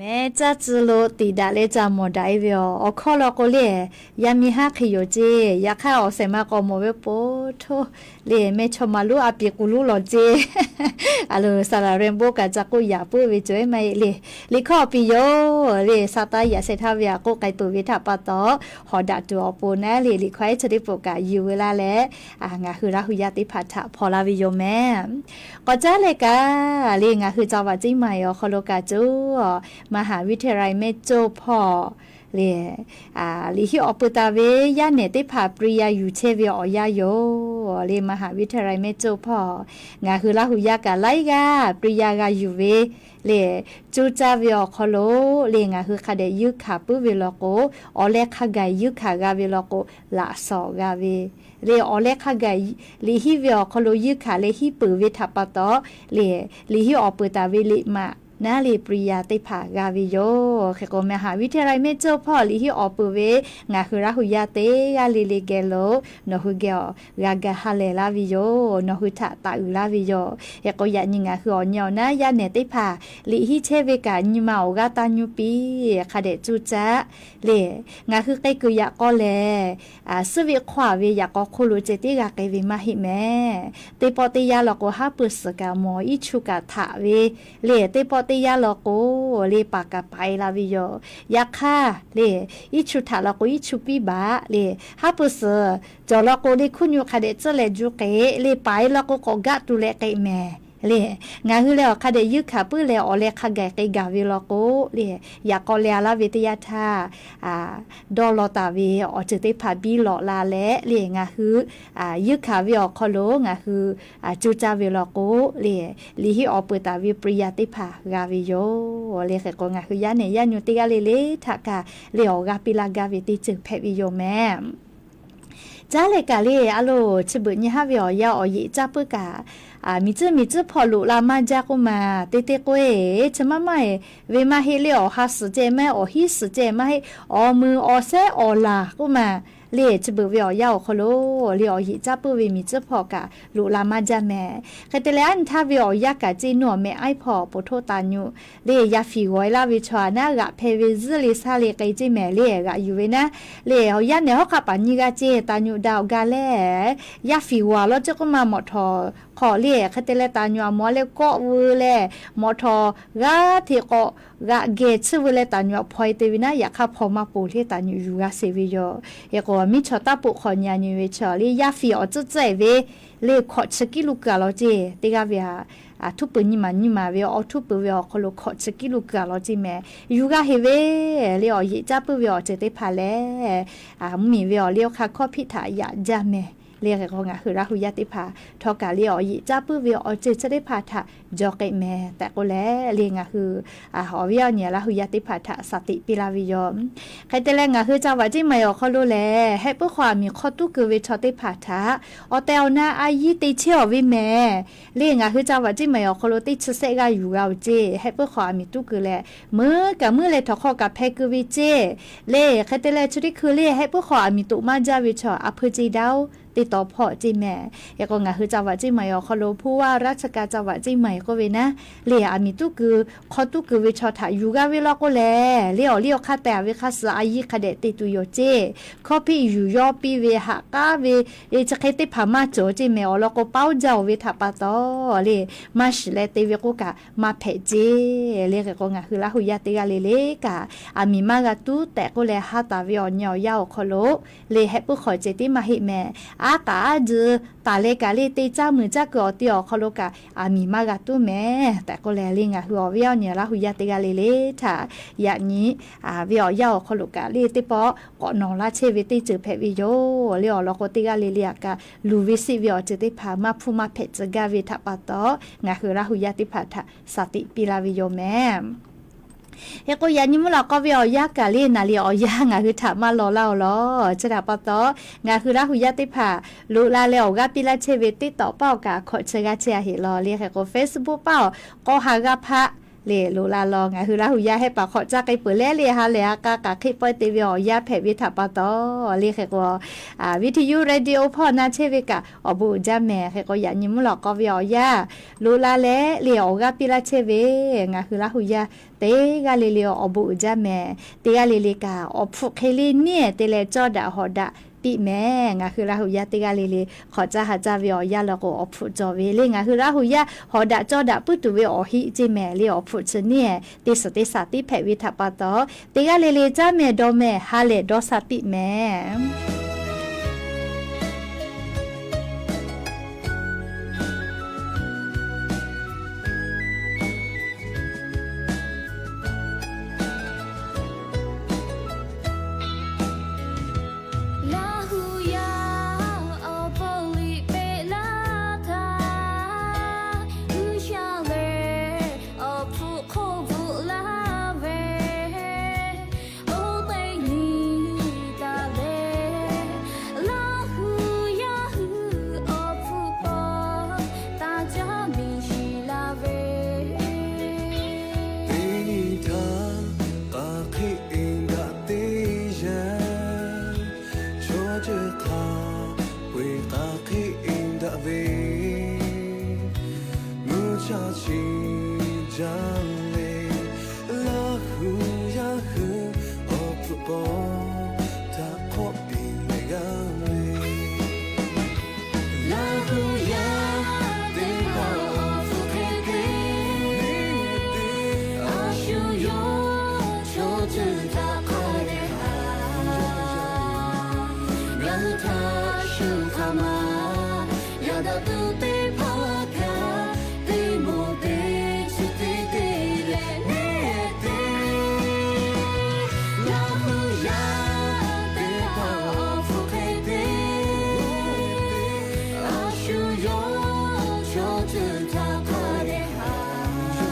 Eˬ, caˇ tcuh lo tiꞈ daꞈ leh ca mawˬ daꞈ e ve awˬ hkawˇ law k'o le, yaˇ miˇ haˉ hk'e yoˬ ceˇ. Yaꞈ hk'aˇ awˬ shehˍ ma k'awꞈ mawˬ ve po htoˇ le, mehˇchawˇma lonˉ a piˍ k'u lonˉ lawˬ ceˇ. A loˬ, saˍ laˍ reh bon kaꞈ ca k'oˆ yaꞈ puiˉ ve cawˬ e maˇ heˆ le. Liꞈ hkawˇ awˬ piˍ yoˬ le, Saˍtanˍ yaꞈ sheh htaˇ ve a k'oˆ k'ai peuˬ ve htaꞈ pa taw, hawˍ daꞈ tuˬ awˬ pon naˉ le, liꞈ hkawˇ ehˉ chi teˇ peuˬ kaꞈ yuˬ veu laˇ leh, ngaˬ hui Laˇ hu yaˇ teˇ hpaˍ htaꞈ hpaw laˇ ve yoˬ mehˍ. K'awꞈ caˉ leh kaꞈ le, ngaˬ hui ca vaꞈ ceˇ maˬ awˬ hk'aw lo kaꞈ coˬ, maˍ haˍ viˇ hteˇ raˍ mehˇ coˇ hpawˇ le, liꞈ hiˆ awˬ peuˬ taˍ ve yaˇ nehˬ teˇ hpaˍ ပရိယာ yuˬ chehˇ ve awˬ yanˇ yoˬ le. Maˍ haˍ viˇ hteˇ raˍ mehˇ coˇ hpawˇ, ngaˬ hui Laˇ hu yaˇ kaꞈ laiˉ g'aˇ ပရိယာ g'a yuˬ ve le, coˇ caˇ ve awˬ hk'aw lo le, ngaˬ hui hk'a dehꞈ yuˇ hkanˍ puiˉ ve law k'o, awˬ leh hk'a gaˬ yuˇ hkanˍ g'a ve law k'o, laꞈ shawˍ g'a ve le, awˬ leh hk'a gaˬ liꞈ hiˆ ve awˬ hk'aw lo yuˇ hkanˍ leh hiˆ peuˬ ve htaꞈ pa taw le, liꞈ hiˆ awˬ peuˬ taˍ ve liꞈ maꞈ naˉ le ပရိယာ teˇ hpaˍ g'a ve yoˬ. Hk'e k'o, maˍ haˍ viˇ hteˇ raˍ mehˇ coˇ hpawˇ liꞈ hiˆ awˬ peuˬ ve ngaˬ hui Laˇ hu yaˇ teˇ g'aˇ le le geh lo nawˬ hui geh awˬ g'a ga ha lehˬ laˇ ve yoˬ. Nawˬ hui htaꞈ taˍ uiˍ laˇ ve yoˬ. Hk'e k'o, yaꞈ nyi ngaˬ hui awˬ nyi awˬ naˉ yaˇ nehˬ teˇ hpaˍ liꞈ hiˆ chehˇ ve kaꞈ nyi ma awˬ g'aˇ taˇ nyuˇ piˇ hk'a dehꞈ coˇ caˇ le, ngaˬ hui k'ai kuiˬ yaꞈ k'aw lehˬ, suhˉ ve hk'aw a ve yaꞈ k'aw hk'oˆ lo ceh tiˉ g'a k'ai ve maˇ heˆ mehˍ. Teˇ pawˆ teˇ yanˇ law k'o, haˉ pui suhˍ kaꞈ mawˬ iˉ chu kaꞈ htaꞈ ve le, teˇ pawˆ teˇ yanˇ law k'o le, paˍ kaꞈ paˍ e la ve yoˬ. Yaꞈ hk'aˇ le, iˉ chu htaꞈ law k'o, iˉ chu piˇ baˬ le, haˉ pui suhˍ cawˬ law k'o le, hkuˇ nyu hk'a dehꞈ tcuhˉ leh juˇ k'e le, paˍ e law k'o, k'awꞈ gaˆ tuˬ leh k'ai mehˍ le. Ngaˬ hui leh awˬ hk'a dehꞈ yuˇ hkanˍ puiˉ leh awˬ leh hk'a gaˬ k'ai gaˬ ve law k'o le, yaꞈ k'aw leh a laˇ ve teˇ yanˇ htaˇ dawˇ law taˍ ve awˬ ceuˬ teˇ hpaˍ biˇ lawꞈ la leh le, ngaˬ hui yuˇ hkanˍ ve awˬ hk'aw lo ngaˬ hui coˇ caˇ ve law k'o le, liꞈ hiˆ awˬ peuˬ taˍ ve ပရိယာ teˇ hpaˍ g'a ve yoˬ le. Hk'e k'o, ngaˬ hui yaˇ nehˬ yaˇ nyu teˇ g'aˇ le le htaꞈ kaꞈ le awˬ g'aˇ piˇ laˇ gaˇ ve teˇ ceuˬ hpehꞈ ve yoˬ mehˍ. Caˉ leh kaꞈ le, a loˬ, chi beuꞈ nyi haˉ ve awˬ yanˇ awˬ yeꞈ caˇ puiˉ kaꞈ, miˬ tcuhˉ miˬ tcuhˉ hpawˇ loꞈ la maˇ jaˇ k'oˆ maˬ, te te k'oˆ e, chi maˇ maˇ e ve maˇ heˆ le, awˬ ha suhˍ ceh maˇ heˆ, awˬ hiˉ suhˍ ceh maˇ heˆ, awˬ meuˍ awˬ shehˉ awˬ laˬ k'oˆ maˬ le, chi beuꞈ ve awˬ yanˇ awˬ hk'aw lo le, awˬ yeꞈ caˇ puiˉ ve miˬ tcuhˉ hpawˇ kaꞈ loꞈ la maˇ jaˇ mehˍ. Hk'e te leh, aˉ nyi htaˇ ve awˬ yanˇ kaꞈ ceˇ, nuˇ awˬ meh aiˉ hpawˇ po htoˇ taˍ nyu le, yaˇ fiˍ g'awˬ e laˇ ve chaw a naˉ g'aꞈ hpeh ve zuhˇ le shaˉ le k'ai ceˇ mehˍ le, g'aꞈ yuˬ ve naˉ le, awˬ yanˇ nehˬ hawˉ hk'aˆ paˍ nyiˇ g'aˇ ceˇ taˍ nyu daꞈ awˬ ga leh, yaˇ fiˍ g'awˬ a law ceˇ k'oˆ maˬ mawꞈ htawˍ hk'awꞈ le, hk'e te leh taˍ nyu a mawˬ leh kawˆ veu leh, mawꞈ htawˍ g'aˇ hteꞈ k'awꞈ g'aꞈ geh tsuhˇ veu leh taˍ nyu a hpaw e te ve naˉ, yaꞈ hk'aˇ hpaw maˇ poˬ le taˍ nyu yuˬ g'a sheˍ ve yoˬ. Hk'e k'o, miˇ chaw taˇ poꞈ hk'awꞈ nyi a nyi ve chaw le, yaˇ fiˍ awˬ tcuhˉ tcuhˉ e ve le, hkawꞈ chi kiˉ lo kuiˬ a law ceˇ. Teˇ g'aˇ ve a, a htuˉ peuˬ nyiˇ maˬ nyiˇ maˬ ve awˬ htuˉ peuˬ ve awˬ hk'aw lo hkawꞈ chi kiˉ lo kuiˬ a law ceˇ mehˍ. Yuˬ g'a heˍ ve le, awˬ yeꞈ caˇ puiˉ ve awˬ ceuˬ teˇ hpaˍ lehˬ, mvuhˇmiˬ ve awˬ liˇ awˬ hk'aˇ hkawˇ hpiˆ htaꞈ yaꞈ jaˇ mehˍ. Le hk'e k'o, ngaˬ hui Laˇ hu yaˇ teˇ hpaˍ htawˇ kaꞈ le, awˬ yeꞈ caˇ puiˉ ve awˬ ceuˬ chi teˇ hpaˍ htaꞈ jaw k'ai mehˍ tehꞈ k'oˆ leh le, ngaˬ hui awˬ viˉ awˬ nyi Laˇ hu yaˇ teˇ hpaˍ htaꞈ shaˍ tiꞈ piˇ laˇ ve yoˬ. Hk'e te leh, ngaˬ hui ca vaꞈ ceˇ maˬ awˬ hk'aw lo lehˬ, hehˆ puiˉ hk'aw aˬ miˍ hk'aw tuˉ keu ve chaw teˇ hpaˍ htaꞈ awˬ tehˬ awˬ na a yiˇ te chehˇ awˬ ve mehˍ. Le ngaˬ hui ca vaꞈ ceˇ maˬ awˬ hk'aw lo teˇ chi sehˆ g'aˇ yuˬ g'a oˬ ceˇ. Hehˆ puiˉ hk'aw aˬ miˍ tuˉ keu leh, meuˉ kaꞈ meuˉ leh htawnˍ hk'aw kaꞈ hpeh keu ve ceˇ. Le hk'e te leh, chi teˇ hkui le hehˆ puiˉ hk'aw aˬ miˍ toꞈ maˇ jaˇ ve chaw a hpui ceˇ daˇ oˬ teˇ taw hpawˇ ceˇ mehˍ. Hk'e k'o, ngaˬ hui ca vaꞈ ceˇ maˬ awˬ hk'aw lo hpu vaˇ raˇ chi ka ca vaꞈ ceˇ maˬ k'oˆ ve naˉ, le aˬ miˍ tuˉ keu, hk'aw tuˉ keu ve chaw htaꞈ yuˬ g'a ve law k'o lehˬ, le awˬ liˇ awˬ hk'aˇ tehˬ a ve hk'a suhˍ a yiˇ hk'a dehꞈ te tuˬ yoˬ ceˇ. Hkawˇ hpiˆ yuˬ yawˇ piˇ ve haꞈ k'aˉ ve le chi hk'e teˇ hpaˍ maˇ cawˬ ceˇ mehˍ. Awˬ lawn k'o, paoˉ jaˇ oˬ ve htaꞈ pa taw le, maˇ shiˍ leh te ve k'oˆ kaꞈ maˇ hpehꞈ ceˇ. Le hk'e k'o, ngaˬ hui Laˇ hu yaˇ teˇ g'aˇ le le kaꞈ, aˬ miˍ maˇ g'a tuˉ tehꞈ k'oˆ leh, ha taˍ ve awˬ nyi awˬ yanˇ awˬ hk'aw lo le, hehˆ puiˉ hk'aw ceh tiˉ maˇ heˆ mehˍ. Aˉ k'aꞈ aˉ duiˬ taˍ leh kaꞈ le, te caˇ muiˬ caˇ kuiˬ awˬ ti awˬ hk'aw lo kaꞈ aˬ miˍ maˇ g'a tuˉ mehˍ tehꞈ k'oˆ leh, le ngaˬ hui awˬ viˉ awˬ nyi Laˇ hu yaˇ teˇ g'aˇ le le htaꞈ yaꞈ nyi ve awˬ yanˇ awˬ hk'aw lo kaꞈ le, teˇ pawˆ k'awꞈ nawˬ laˇ chehˇ ve teˇ ceuˬ hpehꞈ ve yoˬ. Le awˬ lawn k'o, teˇ g'aˇ le le aꞈ kaꞈ luˬ ve siˆ ve awˬ ceuˬ teˇ hpaˍ maˇ hpfuhˇ maˇ hpehꞈ tcuh gaˇ ve htaꞈ pa taw, ngaˬ hui Laˇ hu yaˇ teˇ hpaˍ htaꞈ shaˍ tiꞈ piˇ laˇ ve yoˬ mehˍ. Hk'e k'o, yaꞈ nyi mvuhˇ lawꞈ k'aw ve awˬ yanˇ kaꞈ le, naˍ liꞈ awˬ yanˇ ngaˬ hui htaꞈ maˇ law laˇ oˬ law. Chi htaꞈ pa taw, ngaˬ hui Laˇ hu yaˇ teˇ hpaˍ loꞈ la leh awˬ g'aˇ piˇ laˇ chehˇ ve teˇ tawꞈ paˆ awˬ kaꞈ hkawꞈ chi g'aˇ chehˇ a heꞈ law. Le hk'e k'o, Facebook paˆ awˬ k'aw ha g'aˇ hpaˆ le loꞈ la law. Ngaˬ hui Laˇ hu yaˇ hehˆ paˍ hk'awꞈ caˇ k'ai peuˬ leh le ha lehˬ ha k'a k'aꞈ hk'eˆ pawehˇ te ve awˬ yanˇ hpehꞈ ve htaꞈ pa taw, le hk'e k'o, video radio hpawˇ na chehˇ ve kaꞈ awˬ bon uiˍ jaˇ mehˍ. Hk'e k'o, yaꞈ nyi mvuhˇ lawꞈ k'aw ve awˬ yanˇ loꞈ la leh le awˬ g'aˇ piˇ laˇ chehˇ ve ngaˬ hui Laˇ hu yaˇ teˇ g'aˇ le le awˬ bon uiˍ jaˇ mehˍ. Teˇ g'aˇ le le kaꞈ awˬ hpfuhˆ hk'e le neˇ te leh cawˇ daꞈ hawˍ daꞈ piˇ mehˍ. Ngaˬ hui Laˇ hu yaˇ teˇ g'aˇ le le hk'awꞈ caˇ ha caˇ ve awˬ yanˇ lawˬ k'o, awˬ hpfuhˆ cawˬ ve le ngaˬ hui Laˇ hu yaˇ hawˍ daꞈ cawˇ daꞈ puiˉ tuˬ ve awˬ hiˆ ceˇ mehˍ. Le awˬ hpfuhˆ chi neˇ te suhˍ te shaˍ tiˉ hpehꞈ ve htaꞈ pa taw, teˇ g'aˇ le le caˇ mehˍ dawˇ mehˍ ha lehˬ dawˇ sha piˇ mehˍ. Laˇ hu yaˇ awˬ hpawˇ liꞈ peꞈ laˇ htaˇ, G'uiˬ sha lehˬ awˬ hpfuhˆ hk'oˆ bvuhꞈ laˇ ve, oˇ teˇ nyi taˍ leh, Laˇ hu yaˇ hui awˬ hpfuhˆ paw taˇ caˉ miˬ shiˍ la ve, teˇ nyi htaˇ k'aꞈ hk'eˆ e daꞈ teˇ yanˇ, chaw ceuˬ hk'a peu-eˬ k'aꞈ hk'eˆ e daꞈ ve, mvuhˇ cha chi jaˇ ve, Laˇ hu yaˇ hui awˬ hpfuhˆ paw htaꞈ hk'awˆ piˇ leh g'a ve, Laˇ hu yaˇ teˇ hpaˍ awˬ hpfuhˆ hk'e te, a shu yawˇ chaw ceuˬ htaꞈ hk'a dehꞈ haꞈ, ngaˬ hui htaꞈ shu hk'aˬ ma yaꞈ daꞈ tuˬ teˇ hpaˍ kaꞈ, teˇ moˍ teˇ chi teˇ te leh neˇ te, Laˇ hu yaˇ teˇ hpaˍ awˬ hpfuhˆ hk'e te, a shu yawˇ chaw ceuˬ htaꞈ hk'a dehꞈ haꞈ,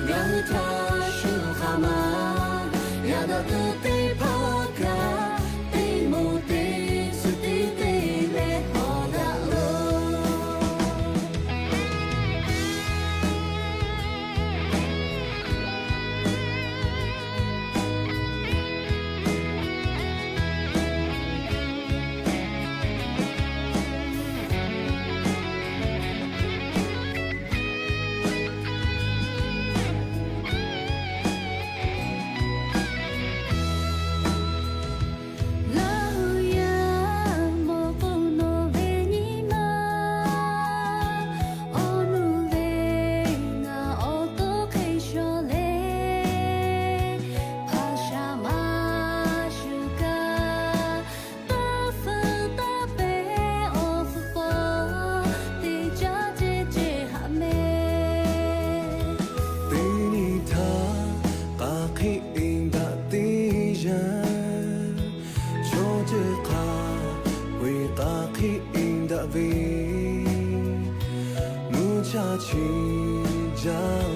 ngaˬ hui htaꞈ shu hk'aˬ ma yaꞈ daꞈ tuˬ teˇ hpaˍ kaꞈ, teˇ moˍ teˇ chi teˇ te leh hawˍ daꞈ loˬ. Laˇ hu yaˇ mawˬ k'o nawˬ ve nyi ma, awˬ nuˇ ve ngaˬ awˬ to hk'e shaw le, hpaˍ shaˍ maˇ shuˍ kaꞈ, taˇ feu taˇ pehˍ awˬ hpfuhˆ paw teˇ caˉ ceˇ ceˇ haꞈ mehˍ. Teˇ nyi htaˇ k'aꞈ hk'eˆ e daꞈ teˇ yanˇ, chaw ceuˬ hk'a peu-eˬ k'aꞈ hk'eˆ e daꞈ ve, mvuhˇ cha chi jaˇ